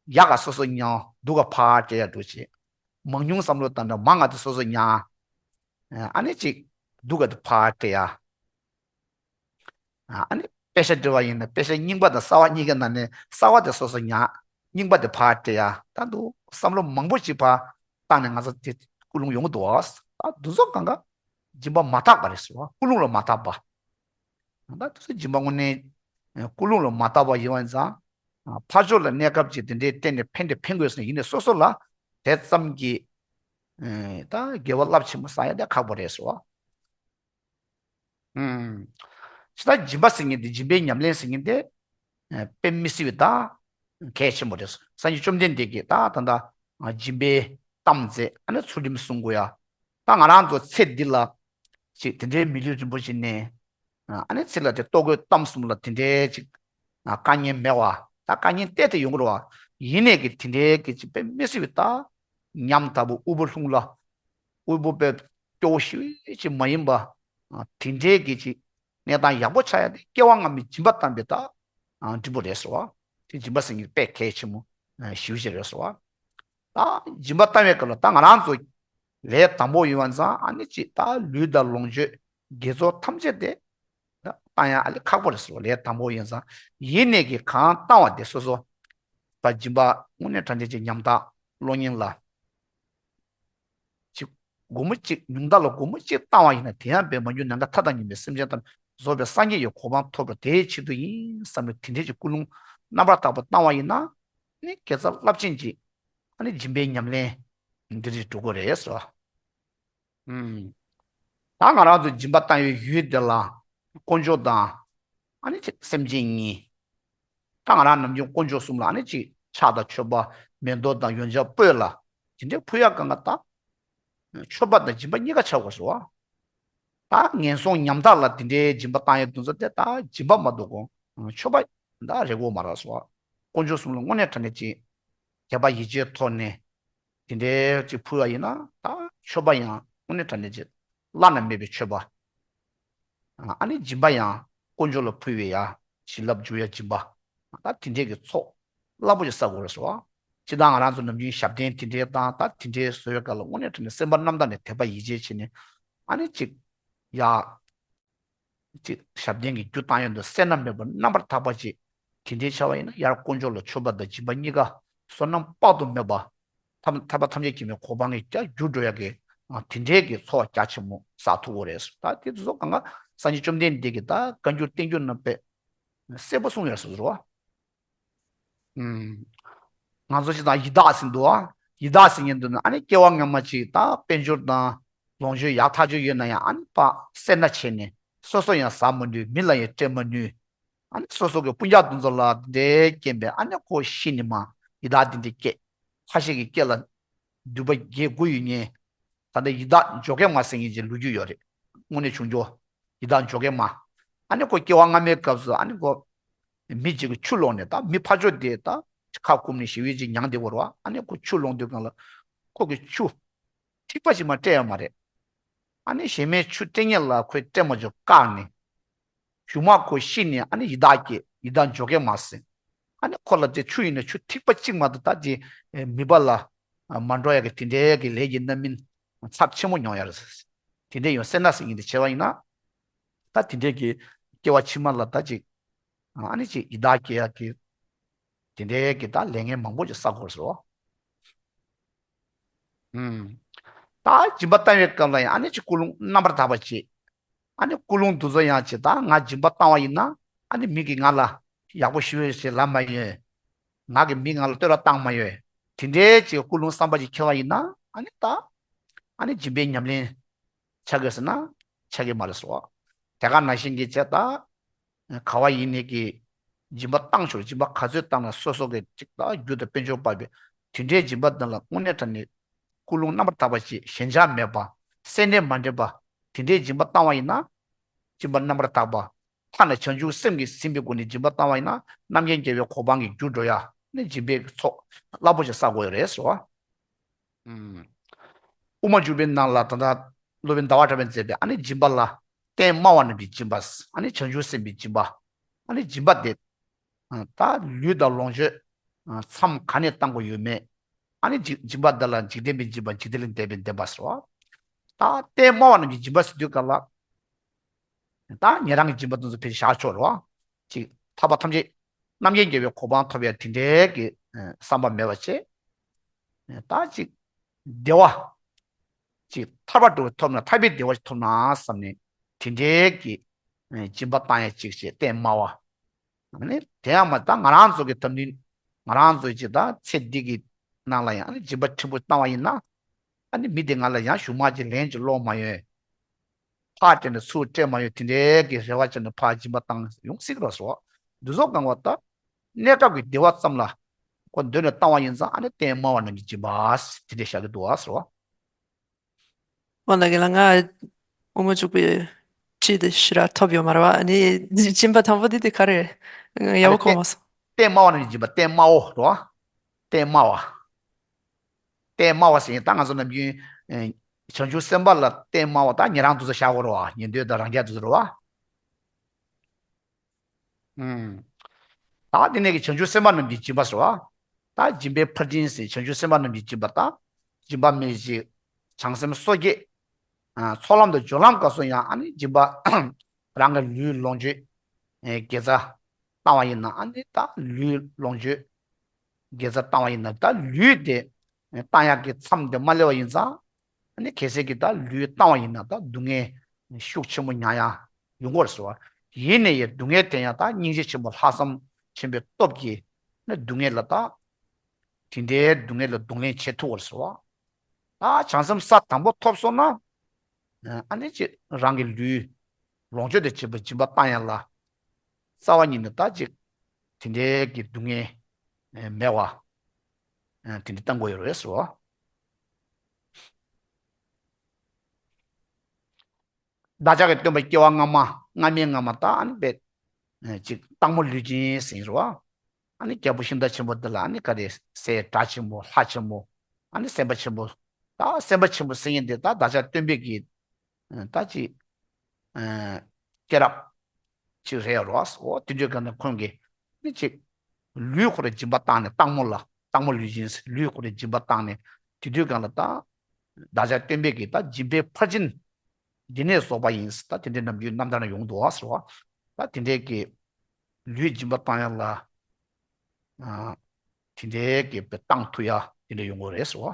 ཡག་ག་སོ་སོ་མྱངས། སྡུག་ག་ཕར་སྤྲད་ཡ་འགྲོ་བྱེད། མང་ཉུང་བསམ་བློ་བཏང་ན་མང་ང་དེ་སོ་སོ་མྱངས། ཨ་ནི་ཅིག་སྡུག་ག་དེ་ཕར་སྤྲད་ཡ། ཨ་ནི་པེ་ཤ་སྤྲད་པ་ཡིན་ན་པེ་ཤ་རྙིང་པ་དང་གསར་པ་གཉིས་ཀའི་ནང་ནས་གསར་པ་དེ་སོ་སོ་མྱངས། རྙིང་པ་དེ་ཕར་སྤྲད་ཡ། ད་འདུག་བསམ་བློ་མང་པོ་ཞིག་ཕར་བཏང་ནས་ང་ཚོ་དེ་ཀུན་སློང་ཡོང་གི་འདུག་ཨ། ད་འདུག་ཚོ་གང་ག་སྦྱིན་པ་མ་དག་པ་རེད་ཟེར་བ། ཀུན་སློང་ལ་མ་དག་པ། ད་དུས་སུ་སྦྱིན་པ་དངོས་གནས་ཀུན་སློང་ལ་མ་བརྟག་པ་ཡིན་པ་ཡིན་ཙང་། ཕར་ཕྱོགས་ལ་གནས་སྐབས་ཀྱི་དེ་འདྲའི་སྟེང་ནས་ཕན་དེ་ཕན་དགོས་ཟེར་ན་ཡིན་ནའི་སོ་སོ་ལ་དེ་ཙམ་གྱི་ད་དགེ་བ་རླབས་ཆེན་པོ་བསགས་ཡ་དེ་ཁག་པོ་རེད་ཟེར་བ། ཇི་ལྟར་སྦྱིན་པ་ཟེར་མཁན་དེ་སྦྱིན་པའི་ཉམས་ལེན་ཟེར་མཁན་དེ་དཔེ་མི་སྲིད་པའི་ད་གལ་ཆེན་པོ་རེད། སངས་རྒྱས་བཅོམ་ལྡན་འདས་ཀྱིས་ད་ད་ལྟ་སྦྱིན་པའི་གཏམ་མཛད། ཨ་ནི་ཚུལ་ཁྲིམས་སྲུང་དགོས་ཡ། ད་ང་རང་ཚོ་ཚེ་འདི་ལ་ཅིག་དེ་འདྲའི་མི་ལུས་རིན་པོ་ཆེ་ནས། ཨ་ནི་ཚེ་ལ་དེ་ལྟོ་གོས་གཏམ་གསུམ་ལ་དེ་འདྲའི་ཅིག་དཀའ་ངལ་མེད་པ། ད་དཀའ་ངལ་བལྟས་ཏེ་ཡོང་གི་རེད་བ། ཡིན་ནས་ཀྱི་དེ་འདྲའི་ཀྱི་ཅིག་དཔེ་མི་སྲིད་པའི་ད་ཉམ་ཐག་པོ་དབུལ་པོ་ལྷུང་ལ། དབུལ་པོ་དཔེ་སྐྱོ་བོ་ཞེ་ཅིག་མ་ཡིན་པ། དེ་འདྲའི་ཀྱི་ཅིག་གནས་སྟངས་ཡག་པོ་ཆགས་ཡ་དེ་སྐྱེ་བ་སྔ་མའི་སྦྱིན་པ་བཏང་པའི་ད་འབྲས་བུ་རེད་ཟེར་བ། དེ་སྦྱིན་པ་ཟེར་མཁན་དཔེ་གལ་ཆེན་པོ་ཞེ་ཅིག་རེད་ཟེར་བ། ད་སྦྱིན་པ་བཏང་བའི་སྐབས་ལ་ད་ང་རང་ཚོ་ལས་དང་པོ་ཡིན་པ་ཙང་ཨ་ནི་ཅིག་ད་ལུས་དང་ལོངས་སྤྱོད་དགེ་ཚོགས་ཐམས་ཅད་དེ་ད་ བཏང་ཡ་ཨ་ལས་ཁག་པོ་རེད་ཟེར་བ། ལས་དང་པོ་ཡིན་ཙང་ཡིན་ནས་ཀྱི་གང་བཏང་བ་དེ་སོ་སོ་བ་སྦྱིན་པ་དངོས་གནས་དྲང་གནས་ཀྱི་ཉམ་ཐག་གློག་བརྙན་ལ་ཅིག་སྒོར་མོ་གཅིག་ཉུང་མཐའ་ལ་སྒོར་མོ་གཅིག་བཏང་བ་ཡིན་ན། དེ་ཡང་འབད་མ་གྱུར་ནམ་མཁའ་མཐའ་དང་མཉམ་པའི་སེམས་ཅན་ཐམས་ཅད་རྫོགས་པའི་སངས་རྒྱས་ཀྱི་གོ་འཕང་ཐོབ་པར་དེའི་ཆེད་དུ་ཡིན་བསམ་ནས་དེ་འདྲའི་ཅིག་ཀུན་སློང་རྣམ་པར་དག་པ་བཏང་བ་ཡིན་ན། ནི་དགེ་རྩ་རླབས་ཆེན་གྱི་ཨ་ནི་སྦྱིན་པའི་ཉམས་ལེན་འདི་རིགས་འགྲོ་གི་རེད་ཟེར་བ། ཨུམ། ད་ང་རང་ཚོ་སྦྱིན་པ་བཏང་བའི་ཡུལ་དེ་ལ་དཀོན་མཆོག་དང་ཨ་ནི་ཅིག་སེམས་ཅན་གཉིས། ད་ང་རང་ནམ་རྒྱུན་དཀོན་མཆོག་གསུམ་ལ་ཨ་ནི་ཅིག་ཕྱག་དང་མཆོད་པ་མེ་ཏོག་དང་ཡོན་ཆབ་སྤོས་ལ་དེ་འདྲའི་ཕུལ་ཡག་གང་ག་ད། མཆོད་པ་དང་སྦྱིན་པ་གཉིས་ཀ་ཆགས་དགོས་སོ། ད་ངན་སོང་ཉམ་ཐག་ལ་དེ་འདྲའི་སྦྱིན་པ་བཏང་ཡས་དུས་ཚོད་དེ་ད་སྦྱིན་པ་མ་གཏོགས་མཆོད་པ་ད་རེད་དགོས་མ་རེད་སོ། དཀོན་མཆོག་གསུམ་ལ་དངོས་གནས་དྲང་གནས་ཀྱི་དད་པ་ཡིད་ཆེས་ཐོག་ནས་དེ་འདྲའི་ཅིག་ཕུལ་བ་ཡིན་ན། ད་མཆོད་པ་ཡང་དངོས་གནས་དྲང་གནས་ཀྱི་བླ་ན་མེད་པའི་མཆོད་པ། ཨ་ནི་སྦྱིན་པ་ཡང་དཀོན་མཆོག་ལ་ཕུལ་བའི་ཡ་བྱིན་རླབས་འཇུག་ཡ་སྦྱིན་པ། ད་དེ་འདྲས་ཀྱི་ཚོགས་རླབས་པོ་ཆེ་བསགས་དགོས་རེད་ཟེར་བ། སྤྱིར་བཏང་ང་རང་ཚོ་ནམ་རྒྱུན་ཞབས་བརྟན་དེ་འདྲས་དང་ད་དེ་འདྲས་བཟོ་བའི་སྐབས་ལ་དངོས་གནས་དྲང་གནས་སེམས་པ་རྣམ་དག་ནས་དད་པ་ཡིད་ཆེས་བྱས་ནས་ཨ་ནི་ཅིག་ཡ། ཅིག་ཞབས་བརྟན་གྱི་རྒྱུ་བཏང་ཡོང་དུས་སེར་སྣ་མེད་པར་རྣམ་པར་དག་པ་ཅིག་དེ་འདྲའི་བྱ་བ་ཡིན་ན། ཡར་དཀོན་མཆོག་ལ་མཆོད་པ་དང་སྦྱིན་པ་གཉིས་ཀ་བསོད་ནམས་དཔག་ཏུ་མེད་པ། ཐམས་ཐམས་པ་ཐམས་ཅད་མཁྱེན་པའི་གོ་འཕང་གི་རྒྱ་འགྱུར་འགྲོ་ཡག་གི་ཨ་དེ་འདྲའི་གི་ཚོགས་རྒྱ་ཆེན་མོ་བསགས་ཐུབ་ཀྱི་རེད། ད་དེ་ཚོ་གང་ག་སངས་རྒྱས་བཅོམ་ལྡན་འདས་ཀྱིས་ད་བཀའ་འགྱུར་བསྟན་འགྱུར་ནང་དཔེ་གསལ་པོ་གསུངས་ཡོད་ཟེར་བ། ཨུམ། ང་ཚོ་ཅིག་ད་ཡི་དྭགས་ཟེར་འདུག་ཨ། ཡི་དྭགས་ཟེར་མཁན་འདུག་ན་ཨ་ནི་སྐྱེ་བ་སྔ་མ་ཅིག་ད་དཔལ་འབྱོར་དང་ལོངས་སྤྱོད་ཡག་ཐག་ཆོད་ཡོད་ན་ཡང་ཨ་ནི་ཕར་སེར་སྣ་བྱས་ནས་སོ་སོ་ཡང་ཟ་མ་ནུས། མི་ལ་ཡང་སྤྲད་མ་ནུས། ཨ་ནི་སོ་སོ་གི་སྤུན་ཀྱག་དེ་ཚོ་ལ་དེ་འདྲའི་སྐྱེས་པས་ཨ་ནི་ཁོ་ཤི་ནས་མར་ཡི་དྭགས་དེ་འདྲའི་སྐྱེས། ཁ་ཤས་ཀྱི་སྐེ་ལ་མདུད་པ་བརྒྱད་དགུ་ཡོད་མཁན། ད་ལྟ་ཡི་དྭགས་འཇོ་སྐྱེས་མ་ཟེར་མཁན་ཅིག་ལོ་རྒྱུས་ཡོད་རེད། དངོས་གནས་བྱུང་རྒྱུ། ཡི་དྭགས་འཇོ་སྐྱེས་མ། ཨ་ནི་ཁོ་སྐྱེ་བ་སྔ་མའི་སྐབས་སུ་ཨ་ནི་ཁོ་མི་གཅིག་གིས་ཆུ་སློང་ནས། ད་མི་ཕར་ཕྱོགས་དེ་ད་ཁ་སྐུམ་ནས་ཞི་བའི་ཅིག་མྱངས་བསྡད་ཡོད་རེད་བ། ཨ་ནི་ཁོ་ཆུ་སློང་དུས་སྒང་ལ་ཁོ་གིས་ཆུ་ཐིགས་པ་ཅིག་མ་སྤྲད་ཡོད་མ་རེད། ཨ་ནི་གཞན་མའི་ཆུ་སྤྲད་མཁན་ལ་ཁོས་སྤྲད་མ་བཅུག་བཀག་ནས། གཞུག་མ་ཁོ་ཤི་ནས་ཨ་ནི་ཡི་དྭགས་སྐྱེས། ཡི་དྭགས་འཇོ་སྐྱེས་མ་ཟེར། ཨ་ནི་ཁོ་ལ་དེ་ཆུ་ཡིན་ན་ཆུ་ཐིགས་པ་གཅིག་མ་གཏོགས་ད་དེ་མིད་པ་ལ་མ་འགྲོ་ཡག་གི་དེ་འདྲའི་གི་ལས་ཀྱི་རྣམ་སྨིན་ཚབས་ཆེན་པོ་མྱོང་ཡ་རེད། དེ་འདྲའི་ཡང་སེར་སྣ་ཟེར་མཁན་དེ་བྱས་པ་ཡིན་ན། ད་དེ་འདྲའི་གི་སྐྱེ་བ་ཕྱི་མ་ལ་ད་ཅིག་ཨ་ནི་ཅིག་ཡི་དྭགས་སྐྱེ་ཡག་གི་དེ་འདྲའི་གི་ད་ལས་ངན་མང་པོ་ཅིག་བསགས་དགོས་རེད་བ། ཨུམ། ད་སྦྱིན་པ་བཏང་བའི་སྐབས་ལ་ཡང་ཨ་ནི་ཅིག་ཀུན་སློང་རྣམ་པར་དག་པ་བྱེད། ཨ་ནི་ཀུན་སློང་འདི་ཚོ་ཡང་ཅིག་ད་ང་སྦྱིན་པ་བཏང་བ་ཡིན་ན་ཨ་ནི་མི་གིས་ང་ལ་ཡག་པོ་ཞུ་བའི་ཞེས་ལབ་མ་ཡོང་། ང་གིས་མི་ང་ལ་བསྟོད་ར་བཏང་མ་ཡོང་། དེ་འདྲའི་ཅིག་ཀུན་སློང་བསམ་པ་ཅིག་འཁྱེར་བ་ཡིན་ན་ཨ་ནི་ད་ཨ་ནི་སྦྱིན་པའི་ཉམས་ལེན་ཆགས་ཀྱི་ཟེར་ན་ཆགས་ཀྱི་མ་རེད་ཟེར་བ། དེ་ག་ནང་བཞིན་གྱི་བྱས་ད། ག་བ་ཡིན་ནའི་གི་སྦྱིན་པ་བཏང་ཆོག་སྦྱིན་པ་ག་ཚོད་བཏང་ན་སོ་སོ་གི་ཅིག་ད་རྒྱུ་དང་དཔལ་འབྱོར་འཕགས་པའི་དེ་འདྲའི་སྦྱིན་པ་འདི་ལ་དངོས་གནས་དྲང་གནས་ཀུན་སློང་རྣམ་པར་དག་པ་ཅིག་ཞེན་ཆགས་མེད་པ། སེར་སྣས་མ་འདྲེས་པ། དེ་འདྲའི་སྦྱིན་པ་བཏང་བ་ཡིན་ན། སྦྱིན་པ་རྣམ་པར་དག་པ། ཐ་ན་བྱང་ཆུབ་སེམས་ཀྱིས་ཟིན་པའི་སྒོ་ནས་སྦྱིན་པ་བཏང་བ་ཡིན་ན་རྣམ་མཁྱེན་རྒྱལ་བའི་གོ་འཕང་གི་རྒྱུར་འགྲོ་ཡ་ནི་སྦྱིན་པའི་ཚོགས་རླབས་པོ་ཆེ་བསགས་དགོས་ཡོད་རེད་ཟེར་བ། ཨུམ། དབུ་མ་འཇུག་པའི་ནང་ལ་ད་ལྟ་སློབ་དཔོན་ཟླ་བ་གྲགས་པས་མཛད་པའི་ཨ་ནི་སྦྱིན་པ་ལ་རྟེན་དམའ་བ་རྣམས་ཀྱི་སྦྱིན་པ། ཨ་ནི་བྱང་ཆུབ་སེམས་དཔའི་སྦྱིན་པ། ཨ་ནི་སྦྱིན་པ་དེ་ད་ལུས་དང་ལོངས་སྤྱོད་མཚམས་ག་ནས་བཏང་དགོས་ཡོད་མེད། ཨ་ནི་སྦྱིན་སྦྱིན་པ་འདི་ལ་འཇིག་རྟེན་པའི་སྦྱིན་པ། འཇིག་རྟེན་ལས་འདས་པའི་བདེན་པ་ཟེར་བ། ད་རྟེན་དམའ་བ་རྣམས་ཀྱི་སྦྱིན་པ་ཟེར་དུས་སྐབས་ལ། ད་ཉན་རང་གི་སྦྱིན་པ་དེ་ཚོ་ཕལ་ཆེར་བཞག་ཆོག་རེད་བ། ཅིག་ཐར་པ་ཐམས་ཅད་རྣམ་མཁྱེན་རྒྱལ་བའི་གོ་འཕང་ཐོབ་ཡ་དེ་འདྲའི་གི་བསམ་པ་མེད་པ་བྱས། ད་ཅིག་བདེ་བ། ཅིག་ཐར་པ་འགྲོ་བ་ཐོབ་ན་ཐར་པའི་བདེ་བ་ཞིག་ཐོབ་ན་བསམ་ནས་དེ་འདྲའི་གི་སྦྱིན་པ་བཏང་ཡ་ཅིག་བྱས་རྟེན་དམའ་བ། ཨ་ནི་དེ་ཡང་མ་ད་ང་རང་ཚོ་གི་དམ་འདུན། ང་རང་ཚོའི་ཅིག་ད་ཚེ་འདི་གི་ནང་ལ་ཡང་ཨ་ནི་སྦྱིན་པ་ཕྲན་བུ་བཏང་བ་ཡིན་ན། ཨ་ནི་མི་དེ་ང་ལ་ཡང་གཞུག་མ་ཅིག་ལན་ཅིག་སློག་མ་ཡོང་། ཕར་སྤྲད་ནས་ཚུར་སྤྲད་མ་ཡོང་། དེ་འདྲའི་གི་རེ་བ་བྱས་ནས་ཕར་སྦྱིན་པ་བཏང་ཡོང་སྲིད་ཀྱི་རེད་ཟེར་བ། འདི་ཚོ་གང་བ་ད་གནས་སྐབས་ཀྱི་བདེ་བ་ཙམ་ལ་ཁོ་འདོད་ནས་བཏང་བ་ཡིན་ཙང་ཨ་ནི་རྟེན་དམའ་བ་རྣམས་ཀྱི་སྦྱིན་པ་དེ་འདྲས་བཞག་གི་འདུག་བ་ཟེར་བ། འོ་ན་རྒན་ལགས། ང་དབུ་མ་འཇུག་པའི་ཁྲིད་དེ་ཞེ་དྲག་ཐོབ་ཡོད་མ་རེད་བ། ཨ་ནི་སྦྱིན་པ་དང་པོ་དེ་དེ་ག་རེ་རེད། ཡག་པོ་གོ་མ་སོང་། རྟེན་དམའ་བ་རྣམས་ཀྱི་སྦྱིན་པ། རྟེན་དམའ་བོ་རེད་བ། རྟེན་དམའ་བ། རྟེན་དམའ་བ་ཟེར་ཡིན་ད་ང་ཚོ་ནམ་རྒྱུན་ཨེ་བྱང་ཆུབ་སེམས་དཔའ་ལ་རྟེན་དམའ་བ་ད་ཉན་རང་དེ་ཚོ་བཞག་དགོས་རེད་བ། ཉན་ཐོས་དང་རང་རྒྱལ་དེ་ཚོ་རེད་བ། ཨུམ། ད་དེ་ནས་ཀྱི་བྱང་ཆུབ་སེམས་དཔའ་རྣམས་ཀྱི་སྦྱིན་པ་ཟེར་བ། ད་སྦྱིན་པའི་ཕར་ཕྱིན་ཟེར་བྱང་ཆུབ་སེམས་དཔའ་རྣམས་ཀྱི་སྦྱིན་པ་དང་། སྦྱིན་པ་མི་བཞི། བྱང་སེམས་སོ་བརྒྱད། ཨ་ཚོགས་ལམ་དུ་སྦྱོར་ལམ་སྐབས་སུ་ཡང་ཨ་ནི་སྦྱིན་པ་རང་གི་ལུས་ལོངས་སྤྱོད་ དགེ་རྩ་བཏང་བ་ཡིན་ན་ཨ་ནི་ད་ལུས་ལོངས་སྤྱོད་དགེ་རྩ་བཏང་བ་ཡིན་ན་ད་ལུས་དེ་བཏང་ཡག་གི་མཚམས་དེ་མ་སླེབས་པ་ཡིན་ཙང་ཨ་ནི་གལ་སྲིད་ཀྱི་ད་ལུས་བཏང་བ་ཡིན་ན་ད་སྡུག་བསྔལ་ཤུགས་ཆེན་པོ་མྱངས་ཡག་ཡོང་གི་རེད་ཟེར་བ། ཡིན་ནའི་ཡང་སྡུག་བསྔལ་དེ་ཡང་ད་སྙིང་རྗེ་ཆེན་པོ་ལྷག་བསམ་ཆེན་པོའི་སྟོབས་ཀྱིས་ནི་སྡུག་བསྔལ་ལ་ད་དེ་འདྲའི་སྡུག་བསྔལ་ལ་གདོང་ལེན་བྱེད་ཐུབ་པ་རེད་ཟེར་བ། ད་བྱང་སེམས་ས་དང་པོ་ཐོབ་སོང་ན། ཨ་ནི་ཅིག་རང་གི་ལུས་ལོངས་སྤྱོད་དང་བཅས་པ་སྦྱིན་པ་བཏང་ཡག་ལ་རྩ་བ་ཉིད་ནས་ད་ཅིག་དེ་འདྲའི་གི་སྡུག་བསྔལ་མེད་པ་དེ་འདྲ་བཏང་དགོས་ཡོད་རེད་ཟེར་བ། བདག་ཅག་གི་སྟོན་པ་སྐྱེ་བ་སྔ་མ་སྔ་མའི་སྔ་མ་ད་ཨ་ནི་པས་ཅིག་སྟག་མོ་ལུས་ཅན་ཟེར་རེད་བ། ཨ་ནི་རྒྱལ་པོ་ཤིང་རྟ་ཆེན་པོ་འདི་ལ་ཨ་ནི་ག་རེ་སྲས་སྒྲ་ཆེན་པོ་ལྷ་ཆེན་པོ་ཨ་ནི་སེམས་དཔའ་ཆེན་པོ། ད་སེམས་དཔའ་ཆེན་པོ་ཟེར་མཁན་དེ་ད་བདག་ཅག་སྟོན་པའི་གི་ད་ཅིག་སྐྱེས་རབས་ཅིག་རེད་རོ། འོ་དེ་འདྲའི་སྒང་ནས་ཁོང་གིས་ནི་ཅིག་ལུས་ཁོ་རའི་སྦྱིན་པ་བཏང་ནས་སྟག་མོ་ལ་སྟག་མོ་ལུས་ཅན་ལུས་ཁོ་རའི་སྦྱིན་པ་བཏང་ནས་དེ་དུས་སྒང་ལ་ད་བདག་ཅག་སྟོན་པའི་གི་ད་སྦྱིན་པའི་ཕར་ཕྱིན་འདི་ནས་བཟོས་པ་ཡིན། ད་དེ་འདྲའི་ནམ་རྒྱུན་རྣམ་ཐར་ན་ཡོང་འདུག་ཟེར་བ། ད་དེ་འདྲའི་གི་ལུས་སྦྱིན་པ་བཏང་ཡག་ལ་ཨ་དེ་འདྲའི་གི་བཏང་ཐུབ་ཡག་དེ་འདྲ་ཡོང་གི་རེད་ཟེར་བ།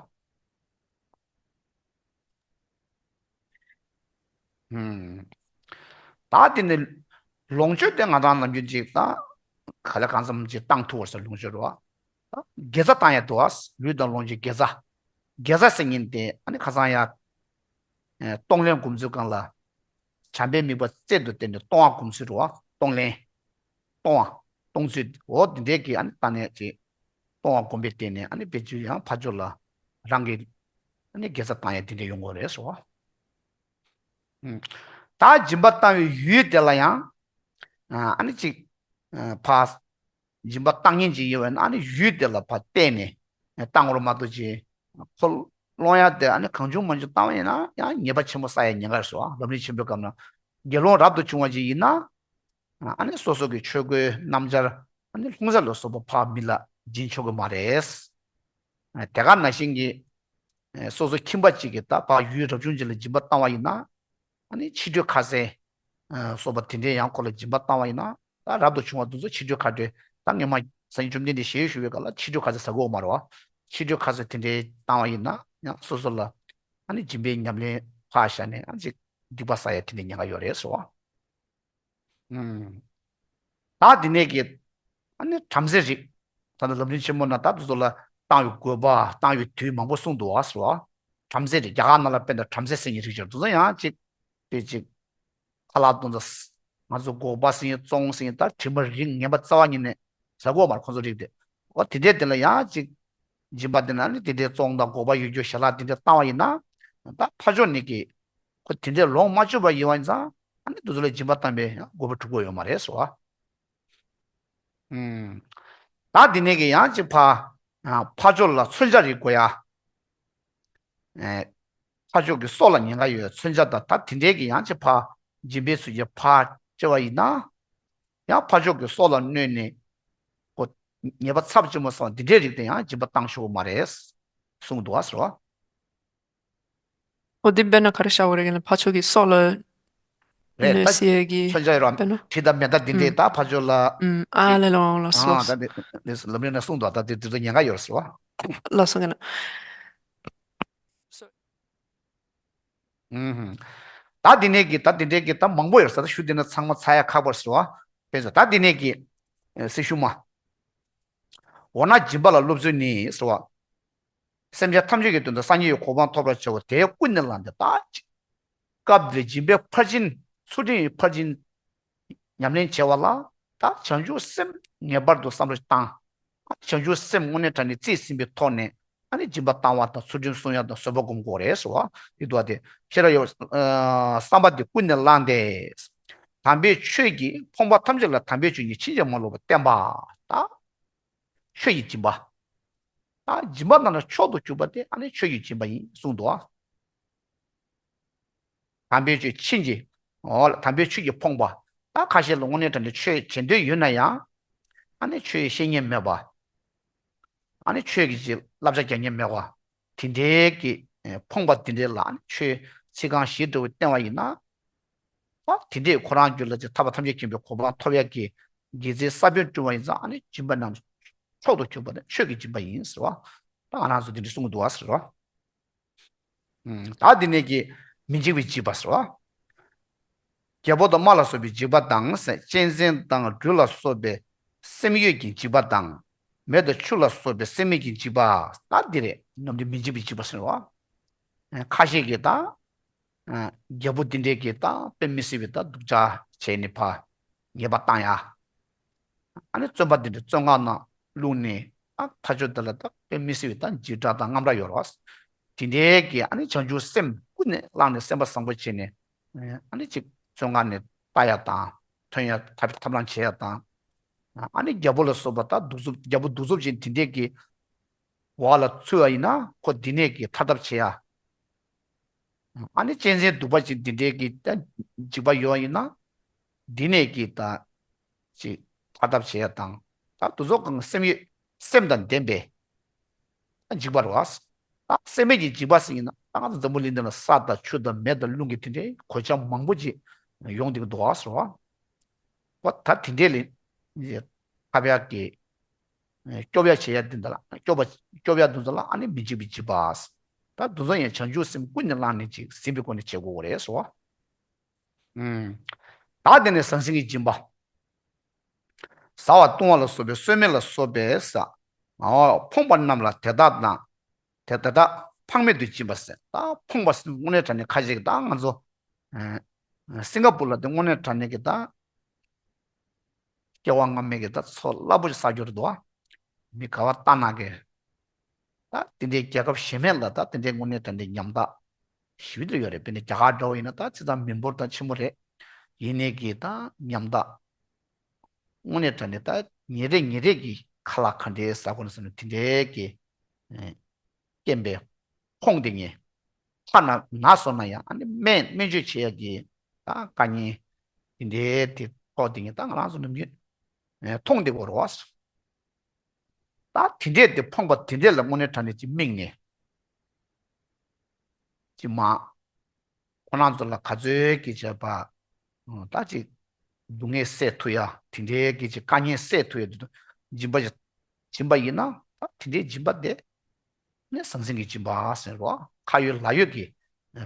ཨུམ། ད་དེ་ནི་ལོངས་སྤྱོད་དེ་ང་རང་ནམ་རྒྱུན་ཅིག་ད་ག་ལེ་གང་འཚམ་ཅིག་བཏང་ཐུབ་པ་ཟེར་ལོངས་སྤྱོད་རེད་བ། ད་དགེ་རྩ་བཏང་ཡག་འདུག་བ། ལུས་དང་ལོངས་སྤྱོད་དགེ་རྩ། དགེ་རྩ་ཟེར་མཁན་དེ་ཨ་ནི་ཁ་སང་ཡ་ཨེ་གཏོང་ལེན་སྒོམ་ཚུལ་སྒང་ལ་བྱམས་པའི་དམིགས་པ་རྩལ་དུ་བསྟན་ནས་གཏོང་བ་སྒོམ་ཚུལ་རེད་བ། གཏོང་ལེན། གཏོང་བ། གཏོང་ཚུལ་འོ་འདི་འདྲའི་གི་ཨ་ནི་ད་ནས་ཅིག་གཏོང་བ་སྒོམ་པའི་སྟེང་ནས་ཨ་ནི་བེད་སྤྱོད་ཡང་ཕར་ཕྱོགས་ལ་རང་གི་ཨ་ནི་དགེ་རྩ་བཏང་ཡག་དེ་འདྲ་ཡོང་གི་རེད་ཟེར་བ། ཨུམ། ད་སྦྱིན་པ་བཏང་བའི་ཡུལ་དེ་ལ་ཡང་ཨ་ནི་ཅིག་ཕར་སྦྱིན་པ་བཏང་མཁན་ཅིག་ཡོད་པ་ན་ཨ་ནི་ཡུལ་དེ་ལ་ཕར་བལྟས་ནས་བཏང་བར་མ་གཏོགས་ཅིག་ཁོ་སློང་ཡག་དེ་ཨ་ནི་གང་བྱུང་མང་བྱུང་བཏང་བ་ཡིན་ན་ཡང་ཉེས་པ་ཆེན་པོ་བསགས་ཡག་ཉེན་ཁ་རེད་ཟེར་བ། ལམ་རིམ་ཆེན་པོའི་སྐབས་ན་དགེ་སློང་རབ་ཏུ་བྱུང་བ་ཅིག་ཡིན་ན། ཨ་ནི་སོ་སོ་གི་ཆོས་གོས་སྣམ་སྦྱར་ཨ་ནི་ལྷུང་བཟེད་ལ་སོགས་པ་ཕར་མི་ལ་སྦྱིན་ཆོག་གི་མ་རེད། དེ་ག་ནང་བཞིན་གྱི་སོ་སོ་ཁྱིམ་པ་གཅིག་གིས་ད་ཕར་ཡུལ་རབ་བྱུང་ཅིག་ལ་སྦྱིན་པ་བཏང་བ་ཡིན་ན་ཨ་ནི་ཕྱི་དྲོའི་ཁ་ཟས་སོགས་པ་དེ་འདྲའི་ཡང་ཁོ་ལ་སྦྱིན་པ་བཏང་བ་ཡིན་ན་ད་རབ་ཏུ་བྱུང་བ་དེ་ཚོ་ཕྱི་དྲོའི་ཁ་དྲོད་ད་སྔོན་མ་སངས་རྒྱས་བཅོམ་ལྡན་འདས་ཞལ་བཞུགས་པའི་སྐབས་ལ་ཕྱི་དྲོའི་ཁ་ཟས་ཟ་དགོས་མ་རེད་བ། ཕྱི་དྲོའི་ཁ་ཟས་དེ་འདྲའི་བཏང་བ་ཡིན་ན་ཡང་སོ་སོ་ལ་ཨ་ནི་སྦྱིན་པའི་ཉམས་ལེན་ཕར་བཞག་ནས་ཨ་ནི་ཅིག་སྡིག་པ་བསགས་ཡག་དེ་འདྲའི་ཉེན་ཁ་ཡོད་རེད་ཟེར་བ། ད་དེ་ནས་ཀྱི་ཨ་ནི་བྲམ་ཟེ་རིགས། ད་ལྟ་ལམ་རིམ་ཆེན་མོ་ན་ད་དེ་ཚོ་ལ་བཏང་བའི་དགོས་པ་བཏང་བའི་དུས་མང་པོ་གསུངས་འདུག་བ་ཟེར་བ། བྲམ་ཟེ་རིགས་རྒྱ་གར་ནང་ལ་དཔེར་ན་བྲམ་ཟེ་ཟེར་མཁན་རིགས་ཅིག་དེ་ཚོ་ཡང་ཅིག་དེ་ཅིག་ཁ་ལག་དེ་ཚོ་ང་ཚོ་སྒོག་པ་ཟེར་མཁན་བཙོང་ཟེར་མཁན་ད་དྲི་མ་རིགས་ངན་པ་རྩ་བ་ཉིད་ནས་ཟ་དགོས་མ་རེད་ཁོ་ཚོ་རིགས་དེ། འོ་དེ་འདྲའི་དེ་ལ་ཡང་ཅིག་སྦྱིན་པ་དེ་ན་ནི་དེ་འདྲའི་བཙོང་དང་སྒོག་པ་ཡོད་རྒྱུ་ཞལ་ལག་དེ་འདྲ་བཏང་བ་ཡིན་ན་ད་ཕར་ཕྱོགས་ནས་ཀྱི་ཁོ་དེ་འདྲའི་ལོངས་མ་སྤྱོད་པ་ཡིན་པ་ཡིན་ཙང་ཨ་ནི་དེ་ཚོ་ལ་སྦྱིན་པ་བཏང་བའི་དགོས་པ་གྲུབ་ཀྱི་ཡོད་མ་རེད་ཟེར་བ། ཨུམ། ད་འདི་ནས་ཀྱི་ཡང་ཅིག་ཕ། ཕ་ཕྱོགས་ལ་མཚོན་ཆ་རིགས་དགོས་ཡ། ཨེ། ཕ་ཕྱོགས་ཀྱི་སྲོག་ལ་ཉེན་ཁ་ཡོད་མཚོན་ཆ་དང་ད་དེ་འདྲའི་ཀྱི་ཡང་ཅིག་ཕ། སྦྱིན་པའི་ཚུལ་གྱིས་ཕ་བྱས་པ་ཡིན་ན། ཡང་ཕ་ཕྱོགས་ཀྱི་སྲོག་ལ་གནོད་ནས། ཁོ། ཉེས་པ་ཚབས་ཆེན་པོ་སོང་འདི་འདྲའི་རིགས་དེ་ཡང་སྦྱིན་པ་བཏང་ཆོག་གི་མ་རེད། གསུངས་འདུག་བ་ཟེར་བ། འོ་འདི་དཔེར་ན་ག་རེ་བྱ་བ་རེད་ན་ཕ་ཕྱོགས་ཀྱི་སྲོག་ལ་རེད་གནོད་ད། སྲིད་ཀྱི་མཚོན་ཆ་ཡོད་ར་དཔེར་ན། གྲི་དང་མེ་མདའ་འདི་འདྲས་ཨུམ། ད་ཕ་ཕྱོགས་ལ། ཨུམ། ཨ་ལེ་ལོང་ལ་སོ། ཨ་ད་འདི་འདི་ལམ་རིམ་ནས་གསུངས་འདུག་ད་འདི་འདི་ཚོ་ཉེན་ཁ་ཡོད་རེད་ཟེར་བ། ལ་སོ་ག་ན། ཨུམ། ད་འདི་ནས་ཀྱི་ད་འདི་འདྲས་ཀྱི་ད་མང་པོ་ཡོད་ཟེར་ད་ཞུ་འདི་ན་ཚང་མ་ཚར་ཡ་ཁག་པོ་རེད་ཟེར་བ། དཔེ་ཟེར་ད་འདི་ནས་ཀྱི། སྲི་ཞུ་མ། འོ་ན་སྦྱིན་པ་ལ་སློབ་ཚུལ་ནི་ཟེར་བ། སེམས་ཅན་ཐམས་ཅད་ཀྱི་དོན་དུ་སངས་རྒྱས་ཀྱི་གོ་འཕང་ཐོབ་པར་བྱའོ། དེས་ཀུན་ནས་བསླངས་ཏེ་ད་ཅིག་སྐབས་འདིར་སྦྱིན་པའི་ཕར་ཕྱིན་ཚུལ་ཁྲིམས་ཀྱི་ཕར་ཕྱིན་ཉམས་ལེན་བྱེད་པ་ལ་ད་བྱང་ཆུབ་སེམས་ངེས་པར་དུ་བསམ་བློ་བཏང་། བྱང་ཆུབ་སེམས་དངོས་གནས་དྲང་གནས་རྩིས་ཟིན་པའི་ཐོག་ནས་ཨ་ནི་སྦྱིན་པ་བཏང་བ་དང་ཚུལ་ཁྲིམས་སྲུང་ཡ་དང་བཟོད་པ་སྒོམ་དགོས་རེད་ཟེར་བ་འདི་འདུག་སྟེ་ཤེས་རབ་ཡོད་བསམ་པ་འདི་ཀུན་ནས་བསླངས་ཏེ། དམ་པའི་ཆོས་ཀྱིས་ཕོངས་པ་ཐམས་ཅད་ལ་དམ་པའི་ཆོས་ཉིད་ཕྱིན་ཅི་མ་ལོག་པར་བསྟན་པ་དང་། ཆོས་ཀྱི་སྦྱིན་པ། ད་སྦྱིན་པ་རྣམས་ལ་མཆོག་ཏུ་གྱུར་པ་དེ་ཨ་ནི་ཆོས་ཀྱི་སྦྱིན་པ་ཡིན་གསུངས་འདུག་ཨ། དམ་པའི་ཆོས་ཕྱིན་ཅི། འོ་ལ་དམ་པའི་ཆོས་ཀྱིས་ཕོངས་པ། ད་ཁ་ཤས་ལ་དངོས་གནས་དྲང་གནས་ཆོས་བྱེད་འདོད་ཡོད་ན་ཡང་། ཨ་ནི་ཆོས་བཤད་མཁན་མེད་པ། ཨ་ནི་ཆོས་ཀྱི་ཅིག་བསླབ་བྱ་རྒྱག་མཁན་མེད་པ། དེ་འདྲའི་གི་ཕོངས་པ་དེ་འདྲའི་ལ་ཨ་ནི་ཆོས་ཚིག་རྐང་བཞི་འདྲ་བོ་བསྟན་པ་ཡིན་ན། ད་དེ་འདྲས་ཁོ་རང་རྒྱུད་ལ་ཅིག་ཐར་པ་ཐམས་ཅད་མཁྱེན་པའི་གོ་འཕང་ཐོབ་ཡག་གི་དགེ་མཚན་ས་བོན་བསྐྲུན་པ་ཡིན་ཙང་། ཨ་ནི་སྦྱིན་པ་རྣམས་མཆོག་ཏུ་གྱུར་པ་ནི་ཆོས་ཀྱི་སྦྱིན་པ་ཡིན་ཟེར་བ། ད་ང་རང་ཚོ་དེ་འདྲས་གསུང་གི་འདུག་བ་ཟེར་བ། ཨུམ། ད་དེ་ནས་ཀྱི་མི་འཇིགས་པའི་འཇིགས་པ་ཟེར་བ། རྒྱལ་པོ་དང་དམག་ལ་སོགས་པའི་འཇིགས་པ་དང་། གཅན་གཟན་དང་སྦྲུལ་ལ་སོགས་པའི་སེམས་ཡོད་ཀྱི་འཇིགས་པ་དང་། མེ་དང་ཆུ་ལ་སོགས་པའི་སེམས་མེད་ཀྱི་འཇིགས་པ། ད་འདི་རེད། ནམ་རྒྱུན་མི་འཇིགས་པའི་འཇིགས་པ་ཟེར་བ། ཁ་ཤས་ཀྱིས་ད་རྒྱལ་པོ་འདི་འདྲས་ཀྱིས་ད་དཔེ་མི་སྲིད་པའི་ད་སྡུག་ཅག་བྱས་ནས་ཕར་ཉེས་པ་བཏང་ཡ། ཨ་ནི་བཙོན་པ་འདི་འདྲ་བཙོན་ཁང་ནང་བླུགས་ནས། ཨ་མཐའ་མཇུག་དེ་ལ་ད་དཔེ་མི་སྲིད་པའི་ད་འཇིགས་སྐྲག་དང་དངངས་སྐྲག་ཡོད་རེད་བ། དེ་འདྲའི་གི་ཨ་ནི་བྱང་ཆུབ་སེམས་ཀུན་ནས་བསླངས་ནས་སེམས་པ་བཟང་པོ་བྱས་ནས། ཨ་ནི་ཅིག་བཙོན་ཁང་ནས་ལྟ་ཡ་དང་། ཐོན་ཡ་ཐབས་ཐབས་ལམ་བྱེད་ཡ་དང་། ཨ་ནི་རྒྱལ་པོ་ལ་སོགས་པ་ད་གདུག་རྩུབ། རྒྱལ་པོ་གདུག་རྩུབ་ཅན་དེ་འདྲའི་གི་འོག་ལ་ཚུད་པ་ཡིན་ན། ཁོ་འདི་ནས་གི་ཐར་ཐབས་བྱེད་ཡ། ཨ་ནི་གཅན་གཟན་གདུག་པ་ཅན་འདི་འདྲའི་གི་ད་འཇིགས་པ་ཡོད་ཡིན་ན། འདི་ནས་གི་ད་ཅིག་ཐར་ཐབས་བྱེད་ཡ་དང་། ད་དེ་ཚོ་གང་སེམས་ཡོད་སེམས་དང་ལྡན་པའི་ད་འཇིགས་པ་རེད་བ། ད་སེམས་མེད་ཀྱི་འཇིགས་པ་ཟེར་ཡིན་ན། ད་ང་ཚོ་འཛམ་བུ་གླིང་འདི་ལ་ས་དང་ཆུ་དང་མེ་དང་རླུང་གི་དེ་འདྲའི་གོད་ཆག་མང་པོ་ཅིག་ཡོང་བསྡད་ཀྱི་འདུག་བ་ཟེར་བ། ད་དེ་འདྲའི་ལས་ཐར་ཡག་གི་སྐྱོབ་ཡ་བྱེད་ཡ་འདི་འདྲ་ལ། སྐྱོབ་པ་སྐྱོབ་ཡ་འདི་ཚོ་ལ་ཨ་ནི་མི་འཇིགས་པའི་འཇིགས་པ། ད་འདི་ཚོ་ཡང་བྱང་ཆུབ་སེམས་ཀུན་ནས་བསླངས་ནས་ཅིག་ཟིན་པའི་སྒོ་ནས་བྱེད་དགོས་རེད་ཟེར་བ། ཨུམ། ད་དེ་ནས་ཟང་ཟིང་གི་སྦྱིན་པ། བཟའ་བ་བཏུང་བ་ལ་སོགས་པའི་གསོལ་སྨན་ལ་སོགས་པའི་ཟ། ཕོངས་པ་རྣམས་ལ་དེ་དག་དང་། དེ་དེ་དག་ཕངས་མེད་དུ་སྦྱིན་པ་ཟེར། ད་ཕོངས་པ་དངོས་གནས་དྲང་གནས་ཁ་ཤས་ཀྱིས་ད་ང་ཚོ་ཨ་སིང་ག་པུར་ལ་དེ་དངོས་གནས་དྲང་གནས་ཀྱི་ད་སྐྱེ་བ་སྔ་མའི་གི་ད་ཚོགས་རླབས་པོ་ཞིག་བསགས་ཡོད་རེད་འདུག་བ། མི་ག་བ་ལྟ་ན་གི་ད་དེ་འདྲའི་རྒྱལ་ཁབ་གཞན་མེད་ལ་ད་དེ་འདྲའི་དངོས་གནས་དྲང་གནས་ཉམ་ཐག་ཞེ་པོ་ཅིག་ཡོད་རེད། དཔེར་ན་རྒྱ་གར་འདྲ་བོ་ཡིན་ན་ད་བྱས་ཙང་མི་འབོར་ད་ཆེན་པོ་རེད། ཡིན་ནའི་གི་ད་ཉམ་ཐག་དངོས་གནས་དྲང་གནས་ད་ཉིན་རེ་ཉིན་རེ་གི་ཁ་ལག་ག་འདྲའི་ཟ་དགོས་ན་ཟེར་ན། དེ་འདྲའི་གི་ཨེ་རྐྱེན་པས་ཕོངས་ཏེ་ངས། ཐ་ན་ན་སོང་ན་ཡང་ཨ་ནི་སྨན་སྨན་བཅོས་བྱེད་ཡ་གི་ད་དཀའ་ངལ་དེ་འདྲའི་དེ་ཕོག་སྟེ་ངས་ད་ང་རང་ཚོ་ནམ་རྒྱུན་མཐོང་བསྡད་ཀྱི་ཡོད་རེད་བ། ད་དེ་འདྲས་དེ་ཕོངས་པ་དེ་འདྲས་ལ་དངོས་གནས་དྲང་གནས་ཅིག་དམིགས་ནས་ཅིག་མ། ཁོ་རང་ཚོ་ལ་ག་ཚོད་ཀྱི་བྱས་པ། ཨ་ད་ཅིག་སྡུག་བསྔལ་སེལ་ཐུབ་ཡ། དེ་འདྲའི་གི་ཅིག་དཀའ་ངལ་སེལ་ཐུབ་ཡ་དེ་ཚོ་སྦྱིན་པ་ཅིག་སྦྱིན་པ་ཡིན་ན། ད་དེ་འདྲའི་སྦྱིན་པ་དེ་ནི་ཟང་ཟིང་གི་སྦྱིན་པ་ཟེར་རོ། ཁ་ཡོད་ལག་ཡོད་ཀྱི་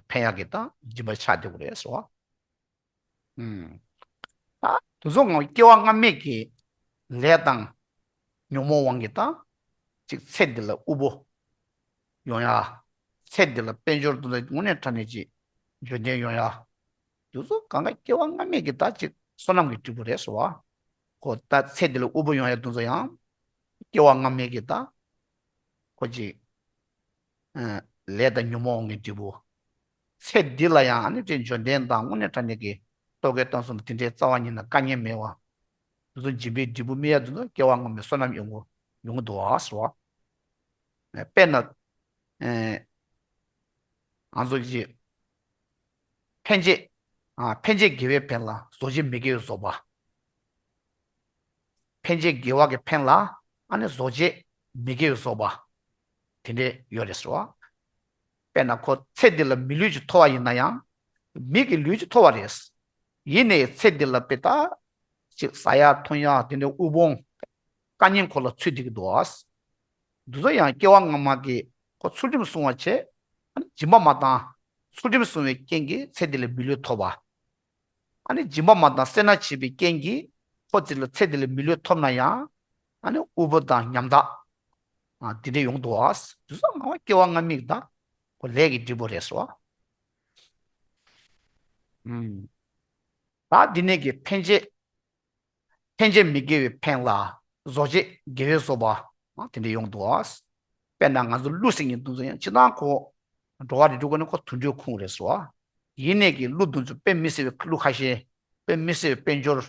ཕན་ཡག་གི་ད་སྦྱིན་པ་ཆགས་བསྡད་ཀྱི་རེད་ཟེར་བ། ཨུམ། ད་དེ་ཚོ་ངོ་སྐྱེ་བ་སྔ་མའི་གི་ལས་དང་ཉོན་མོངས་དབང་གིས་ད་ཅིག་ཚེ་འདི་ལ་དབུལ་པོ་ཡོང་ཡ། ཚེ་འདི་ལ་དཔལ་འབྱོར་དེ་ཚོ་དངོས་གནས་དྲང་གནས་ཅིག་འབྱོར་ལྡན་ཡོང་ཡ། དེ་ཚོ་གང་ག་སྐྱེ་བ་སྔ་མའི་གི་ད་ཅིག་བསོད་ནམས་ཀྱི་འབྲས་བུ་རེད་ཟེར་བ། ཁོ་ད་ཚེ་འདི་ལ་དབུལ་པོ་ཡོང་ཡ་དེ་ཚོ་ཡང་སྐྱེ་བ་སྔ་མའི་གི་ད་ཁོ་ཅིག་ཨ་ལས་དང་ཉོན་མོངས་དབང་གི་འབྲས་བུ། ཚེ་འདི་ལ་ཡང་ཨ་ནི་དེ་འབྱོར་ལྡན་དང་དངོས་གནས་དྲང་གནས་ཀྱི་རྟོག་གེ་སྟོང་གསུམ་དེ་འདྲའི་རྩ་བ་ཉིད་ནས་དཀའ་ངལ་མེད་པ། དེ་ཚོ་སྦྱིན་པའི་འབྲས་བུ་སྨིན་ཡ་དེ་ཚོ་སྐྱེ་བ་སྔ་མའི་བསོད་ནམས་ཡོང་གི་ཡོང་གི་འདུག་ཨ་ཟེར་བ། ཨ་དཔེར་ན་ཨ་ང་ཚོ་གི་འཕེན་བྱེད། ཨ་འཕེན་བྱེད་དགེ་བའི་ཕན་ལ་བཟོ་བྱེད་མི་དགེ་བའི་བཟོ་འབའ། འཕེན་བྱེད་དགེ་བ་གི་ཕན་ལ་ཨ་ནི་བཟོ་བྱེད་མི་དགེ་བའི་བཟོ་འབའ་དེ་འདྲས་ཡོད་རེད་ཟེར་བ། དཔེར་ན་ཁོ་ཚེ་འདི་ལ་མི་ལུས་ཅིག་ཐོབ་པ་ཡིན་ན་ཡང་། མི་གི་ལུས་ཅིག་ཐོབ་པ་རེད། ཡིན་ནའི་ཚེ་འདི་ལ་དཔེ་ད་ཅིག་ཟ་ཡ་འཐུང་ཡ་དེ་འདྲའི་དབུལ་ཕོངས་དཀའ་ངལ་ཁོ་ལ་ཚུད་བསྡད་ཀྱི་འདུག་ཨ། འདི་ཚོ་ཡང་སྐྱེ་བ་སྔ་མ་གི་ཁོ་ཚུལ་ཁྲིམས་སྲུང་བ་བྱས། ཨ་ནི་སྦྱིན་པ་མ་བཏང་། ཚུལ་ཁྲིམས་སྲུང་བའི་རྐྱེན་གྱིས་ཚེ་འདི་ལ་མི་ལུས་ཐོབ་པ། ཨ་ནི་སྦྱིན་པ་མ་བཏང་སེར་སྣ་བྱེད་པའི་རྐྱེན་གྱིས་ཁོ་ཚེ་ལ་ཚེ་འདི་ལ་མི་ལུས་ཐོབ་ན་ཡང་། ཨ་ནི་དབུལ་པོ་དང་ཉམ་ཐག་ཨ་འདི་འདྲས་ཡོང་འདུག་ཨ། དེ་ཚོ་སྔ་མ་སྐྱེ་བ་སྔ་མའི་ད་ཁོ་ལས་ཀྱི་འབྲས་བུ་རེད་ཟེར་བ། ཨུམ། ད་འདི་ནས་ཀྱི་འཕེན་བྱེད། འཕེན་བྱེད་མི་དགེ་བའི་ཕན་ལ་བཟོ་བྱེད་དགེ་བའི་བཟོ་འབའ། ཨ་དེ་འདྲས་ཡོང་འདུག་ཨ། དཔེར་ན་ང་ཚོ་གླུ་ཟེར་མཁན་དེ་ཚོ་ཡང་སྤྱིར་བཏང་ཁོ་འགྲོ་བ་རིགས་དྲུག་གི་ནང་ཁོ་དུད་འགྲོའི་ཁོངས་རེད་ཟེར་བ། ཡིན་ནའི་གི་གླུ་དེ་ཚོ་དཔེ་མི་སྲིད་པའི་གླུ་ཁ་ཤས། དཔེ་མི་སྲིད་པའི་དཔལ་འབྱོར།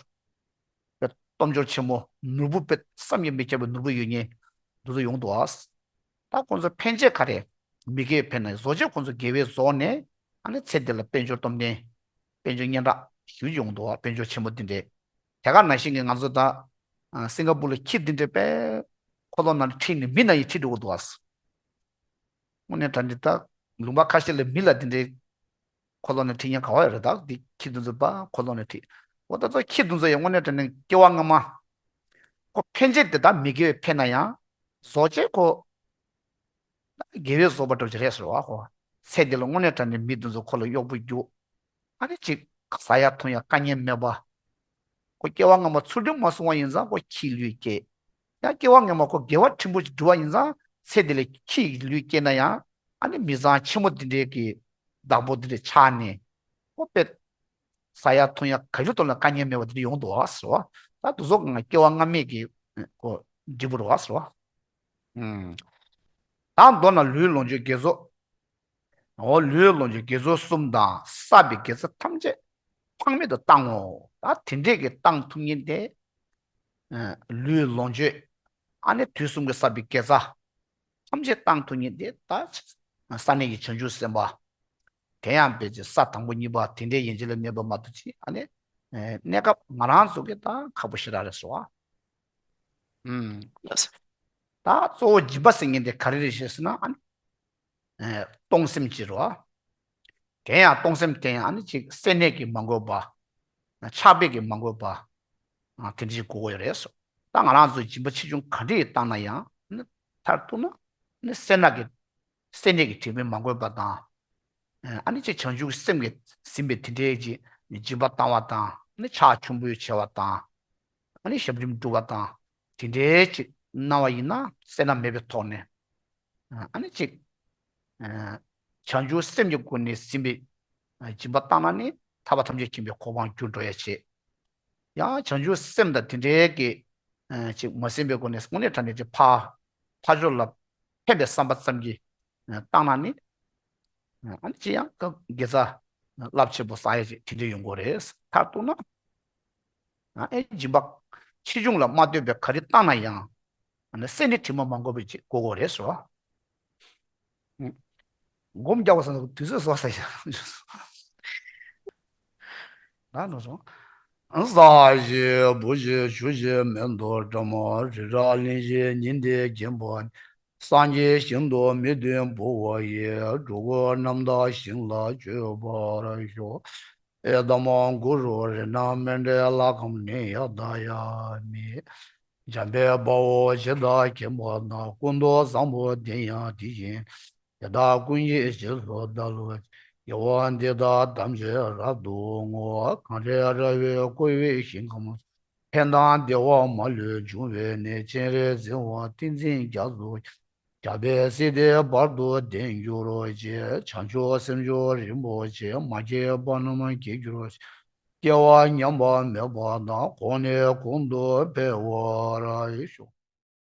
དཔེ་སྟོབས་འབྱོར་ཆེན་མོ། ནོར་བུ་དཔེ་བསམ་གྱིས་མི་ཁྱབ་པའི་ནོར་བུ་ཡོད་མཁན་དེ་ཚོ་ཡོང་འདུག་ཨ། ད་ཁོང་ཚོ་འཕེན་བྱེད་ག་རེ། མི་དགེ་བའི་ཕན་ན་བཟོ་བྱེད་ཁོང་ཚོ་དགེ་བའི་བཟོ་ནས། ཨ་ནི་ཚེ་འདི་ལ་དཔལ་འབྱོར་སྟོབས་ལྡན། དཔལ་འབྱོར་སྙན་གྲགས་ཞེ་པོ་ཅིག་ཡོང་འདུག་ཨ། དཔལ་འབྱོར་ཆེན་པོ་འདི་འདྲས། དེ་ག་ནང་བཞིན་གྱི་ང་ཚོ་ད་ཨ་སིང་ག་པུར་ལ་ཁྱི་འདི་འདྲས་དཔེ་འཁོར་ལོ་ནང་ལ་ཁྲིད་ནས་མི་ནང་བཞིན་ཁྲིད་འགྲོ་གི་འདུག་ཨ། དངོས་གནས་དྲང་གནས་ད་ལུང་པ་ཁ་ཤས་ལ་མི་ལ་འདི་འདྲས་ འཁོར་ལོ་ནས་ཁྲིད་མཁན་ག་བ་ཡོད་རེད། ད་འདི་ཁྱི་དེ་ཚོ་པ་འཁོར་ལོ་ནས་ཁྲིད། འོ་ད་ཚོ་ཁྱི་དེ་ཚོ་ཡང་དངོས་གནས་དྲང་གནས་སྐྱེ་བ་སྔ་མ། ཁོ་འཕེན་བྱེད་དེ་དག་མི་དགེ་བས་འཕེན་ན་ཡང་། བཟོ་བྱེད་ཁོ། དགེ་བའི་བཟོ་པ་འདྲ་ཅིག་རེད་ཟེར་བ་ཁོ། ཚེ་འདི་ལ་དངོས་གནས་དྲང་གནས་མི་དེ་ཚོ་ཁོ་ལ་གཡོག་པོ་རྒྱུག་ཨ་ནི་ཅིག་ཟ་ཡ་འཐུང་ཡ་དཀའ་ངལ་མེད་པ། ཁོ་སྐྱེ་བ་སྔ་མ་ཚུལ་ཁྲིམས་མ་བསྲུངས་པ་ཡིན་ཙང་ཁོ་ཁྱིའི་ལུས་སྐྱེས། ཡང་སྐྱེ་བ་སྔ་མ་ཁོ་དགེ་བ་ཕྲན་བུ་ཅིག་བསྒྲུབས་པ་ཡིན་ཙང་ཚེ་འདི་ལ་ཁྱིའི་ལུས་སྐྱེས་ན་ཡང་ཨ་ནི་མི་ཚང་ཆེན་མོ་འདི་འདྲའི་གི་བདག་པོ་འདི་འདྲ་ཆགས་ནས། ཁོ་དཔེ་ཟ་ཡ་འཐུང་ཡ་ག་ལུ་ཐོག་ལ་དཀའ་ངལ་མེད་པ་འདི་འདྲ་ཡོང་འདུག་བ་ཟེར་བ། ད་དེ་ཚོ་ང་སྐྱེ་བ་སྔ་མའི་གི་ཁོ་འབྲས་བུ་རེད་བ་ཟེར་བ། ཨུམ། ད་མདོར་ན་ལུས་ལོངས་སྤྱོད་དགེ་ཚོགས། འོ་ལུས་ལོངས་སྤྱོད་དགེ་ཚོགས་གསུམ་དང་བསགས་པའི་དགེ་རྩ་ཐམས་ཅད་ཕངས་མེད་དུ་བཏང་ངོ་། ད་དེ་འདྲས་ཀྱི་བཏང་ཐུབ་མཁན་དེ། ཨ་ལུས་ལོངས་སྤྱོད། ཨ་ནི་དུས་གསུམ་གྱི་བསགས་པའི་དགེ་རྩ་ཐམས་ཅད་བཏང་ཐུབ་མཁན་དེ་ད་ས་གནས་ཀྱི་བྱང་ཆུབ་སེམས་དཔའ། དེ་ཡང་དཔེ་ཅིག་ས་དང་པོ་གཉིས་པ་དེ་འདྲའི་ཡན་ཆད་ལ་གནས་པ་མ་གཏོགས་ཅི་ཨ་ནི། ཨེ་གནས་སྐབས་ང་རང་ཚོ་གི་ད་ཁག་པོ་ཞེ་དྲག་རེད་ཟེར་བ། ཨུམ། ད་གཙོ་བོ་སྦྱིན་པ་ཟེར་མཁན་དེ་ག་རེ་རེད་ཞེས་ཟེར་ན་ཨ་ནི། ཨེ་གཏོང་སེམས་ཅིག་རེད་བ། དེ་ཡང་གཏོང་སེམས་དེ་ཡང་ཨ་ནི་ཅིག་སེམས་ནད་ཀྱིས་མ་གོས་པ། ཆགས་པས་ཀྱིས་མ་གོས་པ། ཨ་དེ་འདྲ་ཞིག་དགོས་ཀྱི་ཡོད་རེད་ཟེར། ད་ང་རང་ཚོ་སྦྱིན་པ་ཆེ་ཆུང་ག་འདྲ་ཞིག་བཏང་ན་ཡང་ཨ་ནི་མཐར་གཏུགས་ན་ཨ་ནི་སེར་སྣ་གི་སེར་སྣའི་གི་དྲི་མས་མ་གོས་པ་དང་། ཨ་ནི་ཅིག་བྱང་ཆུབ་སེམས་ཀྱིས་ཟིན་པའི་དེ་འདྲའི་ཅིག་སྦྱིན་པ་བཏང་བ་དང་ཨ་ནི་ཕྱག་མཆོད་འབུལ་བྱས་པ་དང་། ཨ་ནི་ཞབས་རིམ་སྒྲུབ་པ་དང་དེ་འདྲའི་ཅིག་གནང་བ་ཡིན་ན་སེར་སྣ་མེད་པའི་ཐོག་ནས། ཨ་ནི་ཅིག་ཨ་བྱང་ཆུབ་སེམས་ཀྱི་སྒོ་ནས་ཟིན་པའི་ཨ་སྦྱིན་པ་བཏང་ན་ནི་ཐར་པ་ཐམས་ཅད་མཁྱེན་པའི་གོ་འཕང་རྒྱུར་འགྲོ་ཡ་བྱེད། ཡང་བྱང་ཆུབ་སེམས་དང་དེ་འདྲའི་གི་ཨ་ཅིག་མ་ཟིན་པའི་སྒོ་ནས་དངོས་གནས་དྲང་གནས་ཀྱི་ཕ་ཕ་ཕྱོགས་ལ་ཕན་པའི་བསམ་པ་ཙམ་གྱིས་ཨ་བཏང་ན་ནི། ཨ་ནི་ཅི་ཡང་དགེ་རྩ་རླབས་ཆེན་པོ་བསགས་ཡ་ཅིག་དེ་འདྲ་ཡོང་གི་རེད། མཐར་གཏུགས་ན། ཨ་ཨེ་སྦྱིན་པ་ཆེ་ཆུང་ལ་མ་ལྟོས་པའི་ག་རེ་བཏང་ན་ཡང་། ཨ་ནི་སེར་སྣའི་དྲི་མ་མ་གོས་པ་ཅིག་དགོས་ཀྱི་རེད་ཟེར་བ། སྒོམ་རྒྱག་པ་སང་དུས་ཚོད་སོགས་ས་ཡང་། ད་ནོ་སོང་། བཟའ་ཞིང་བུ་ཞིང་ཆུ་ཞིང་མེ་ཏོག་འབྲི་མོ་རི་རབ་གླིང་བཞི་ཉི་ཟླས་བརྒྱན་པ། སངས་རྒྱས་ཞིང་དུ་མི་འདོད་འབུལ་བ་ཡི། འགྲོ་ཀུན་རྣམ་དག་ཞིང་ལ་སྤྱོད་པར་ཤོག་ཨེ་དམ་གུ་རུ་རཏྣ་མཎྜལ་ལ་ཁམས་ནི་ཡ་ད་ཡ་མི། འཇམ་དཔལ་དཔའ་བོས་ཇི་ལྟར་མཁྱེན་པ་དང་། ཀུན་ཏུ་བཟང་པོ་དེ་ཡང་དེ་བཞིན་ཏེ། དེ་དག་ཀུན་གྱི་རྗེས་སུ་བདག་སློབ་ཅིང་། དགེ་བ་འདི་དག་ཐམས་ཅད་རབ་ཏུ་བསྔོ། གངས་རི་ར་བས་བསྐོར་བའི་ཞིང་ཁམས་སུ། ཕན་དང་བདེ་བ་མ་ལུས་འབྱུང་བའི་གནས། སྤྱན་རས་གཟིགས་དབང་ཏིང་འཛིན་རྒྱ་མཚོ། རྒྱལ་པོའི་སྲས་དེ་བར་དུ་བརྟན་གྱུར་ཅིག་བྱང་ཆུབ་སེམས་མཆོག་རིན་པོ་ཆེ། མ་སྐྱེས་པ་རྣམས་སྐྱེ་གྱུར་ཅིག་སྐྱེས་པ་ཉམས་པ་མེད་པ་དང་། གོང་ནས་གོང་དུ་འཕེལ་བར་ཤོག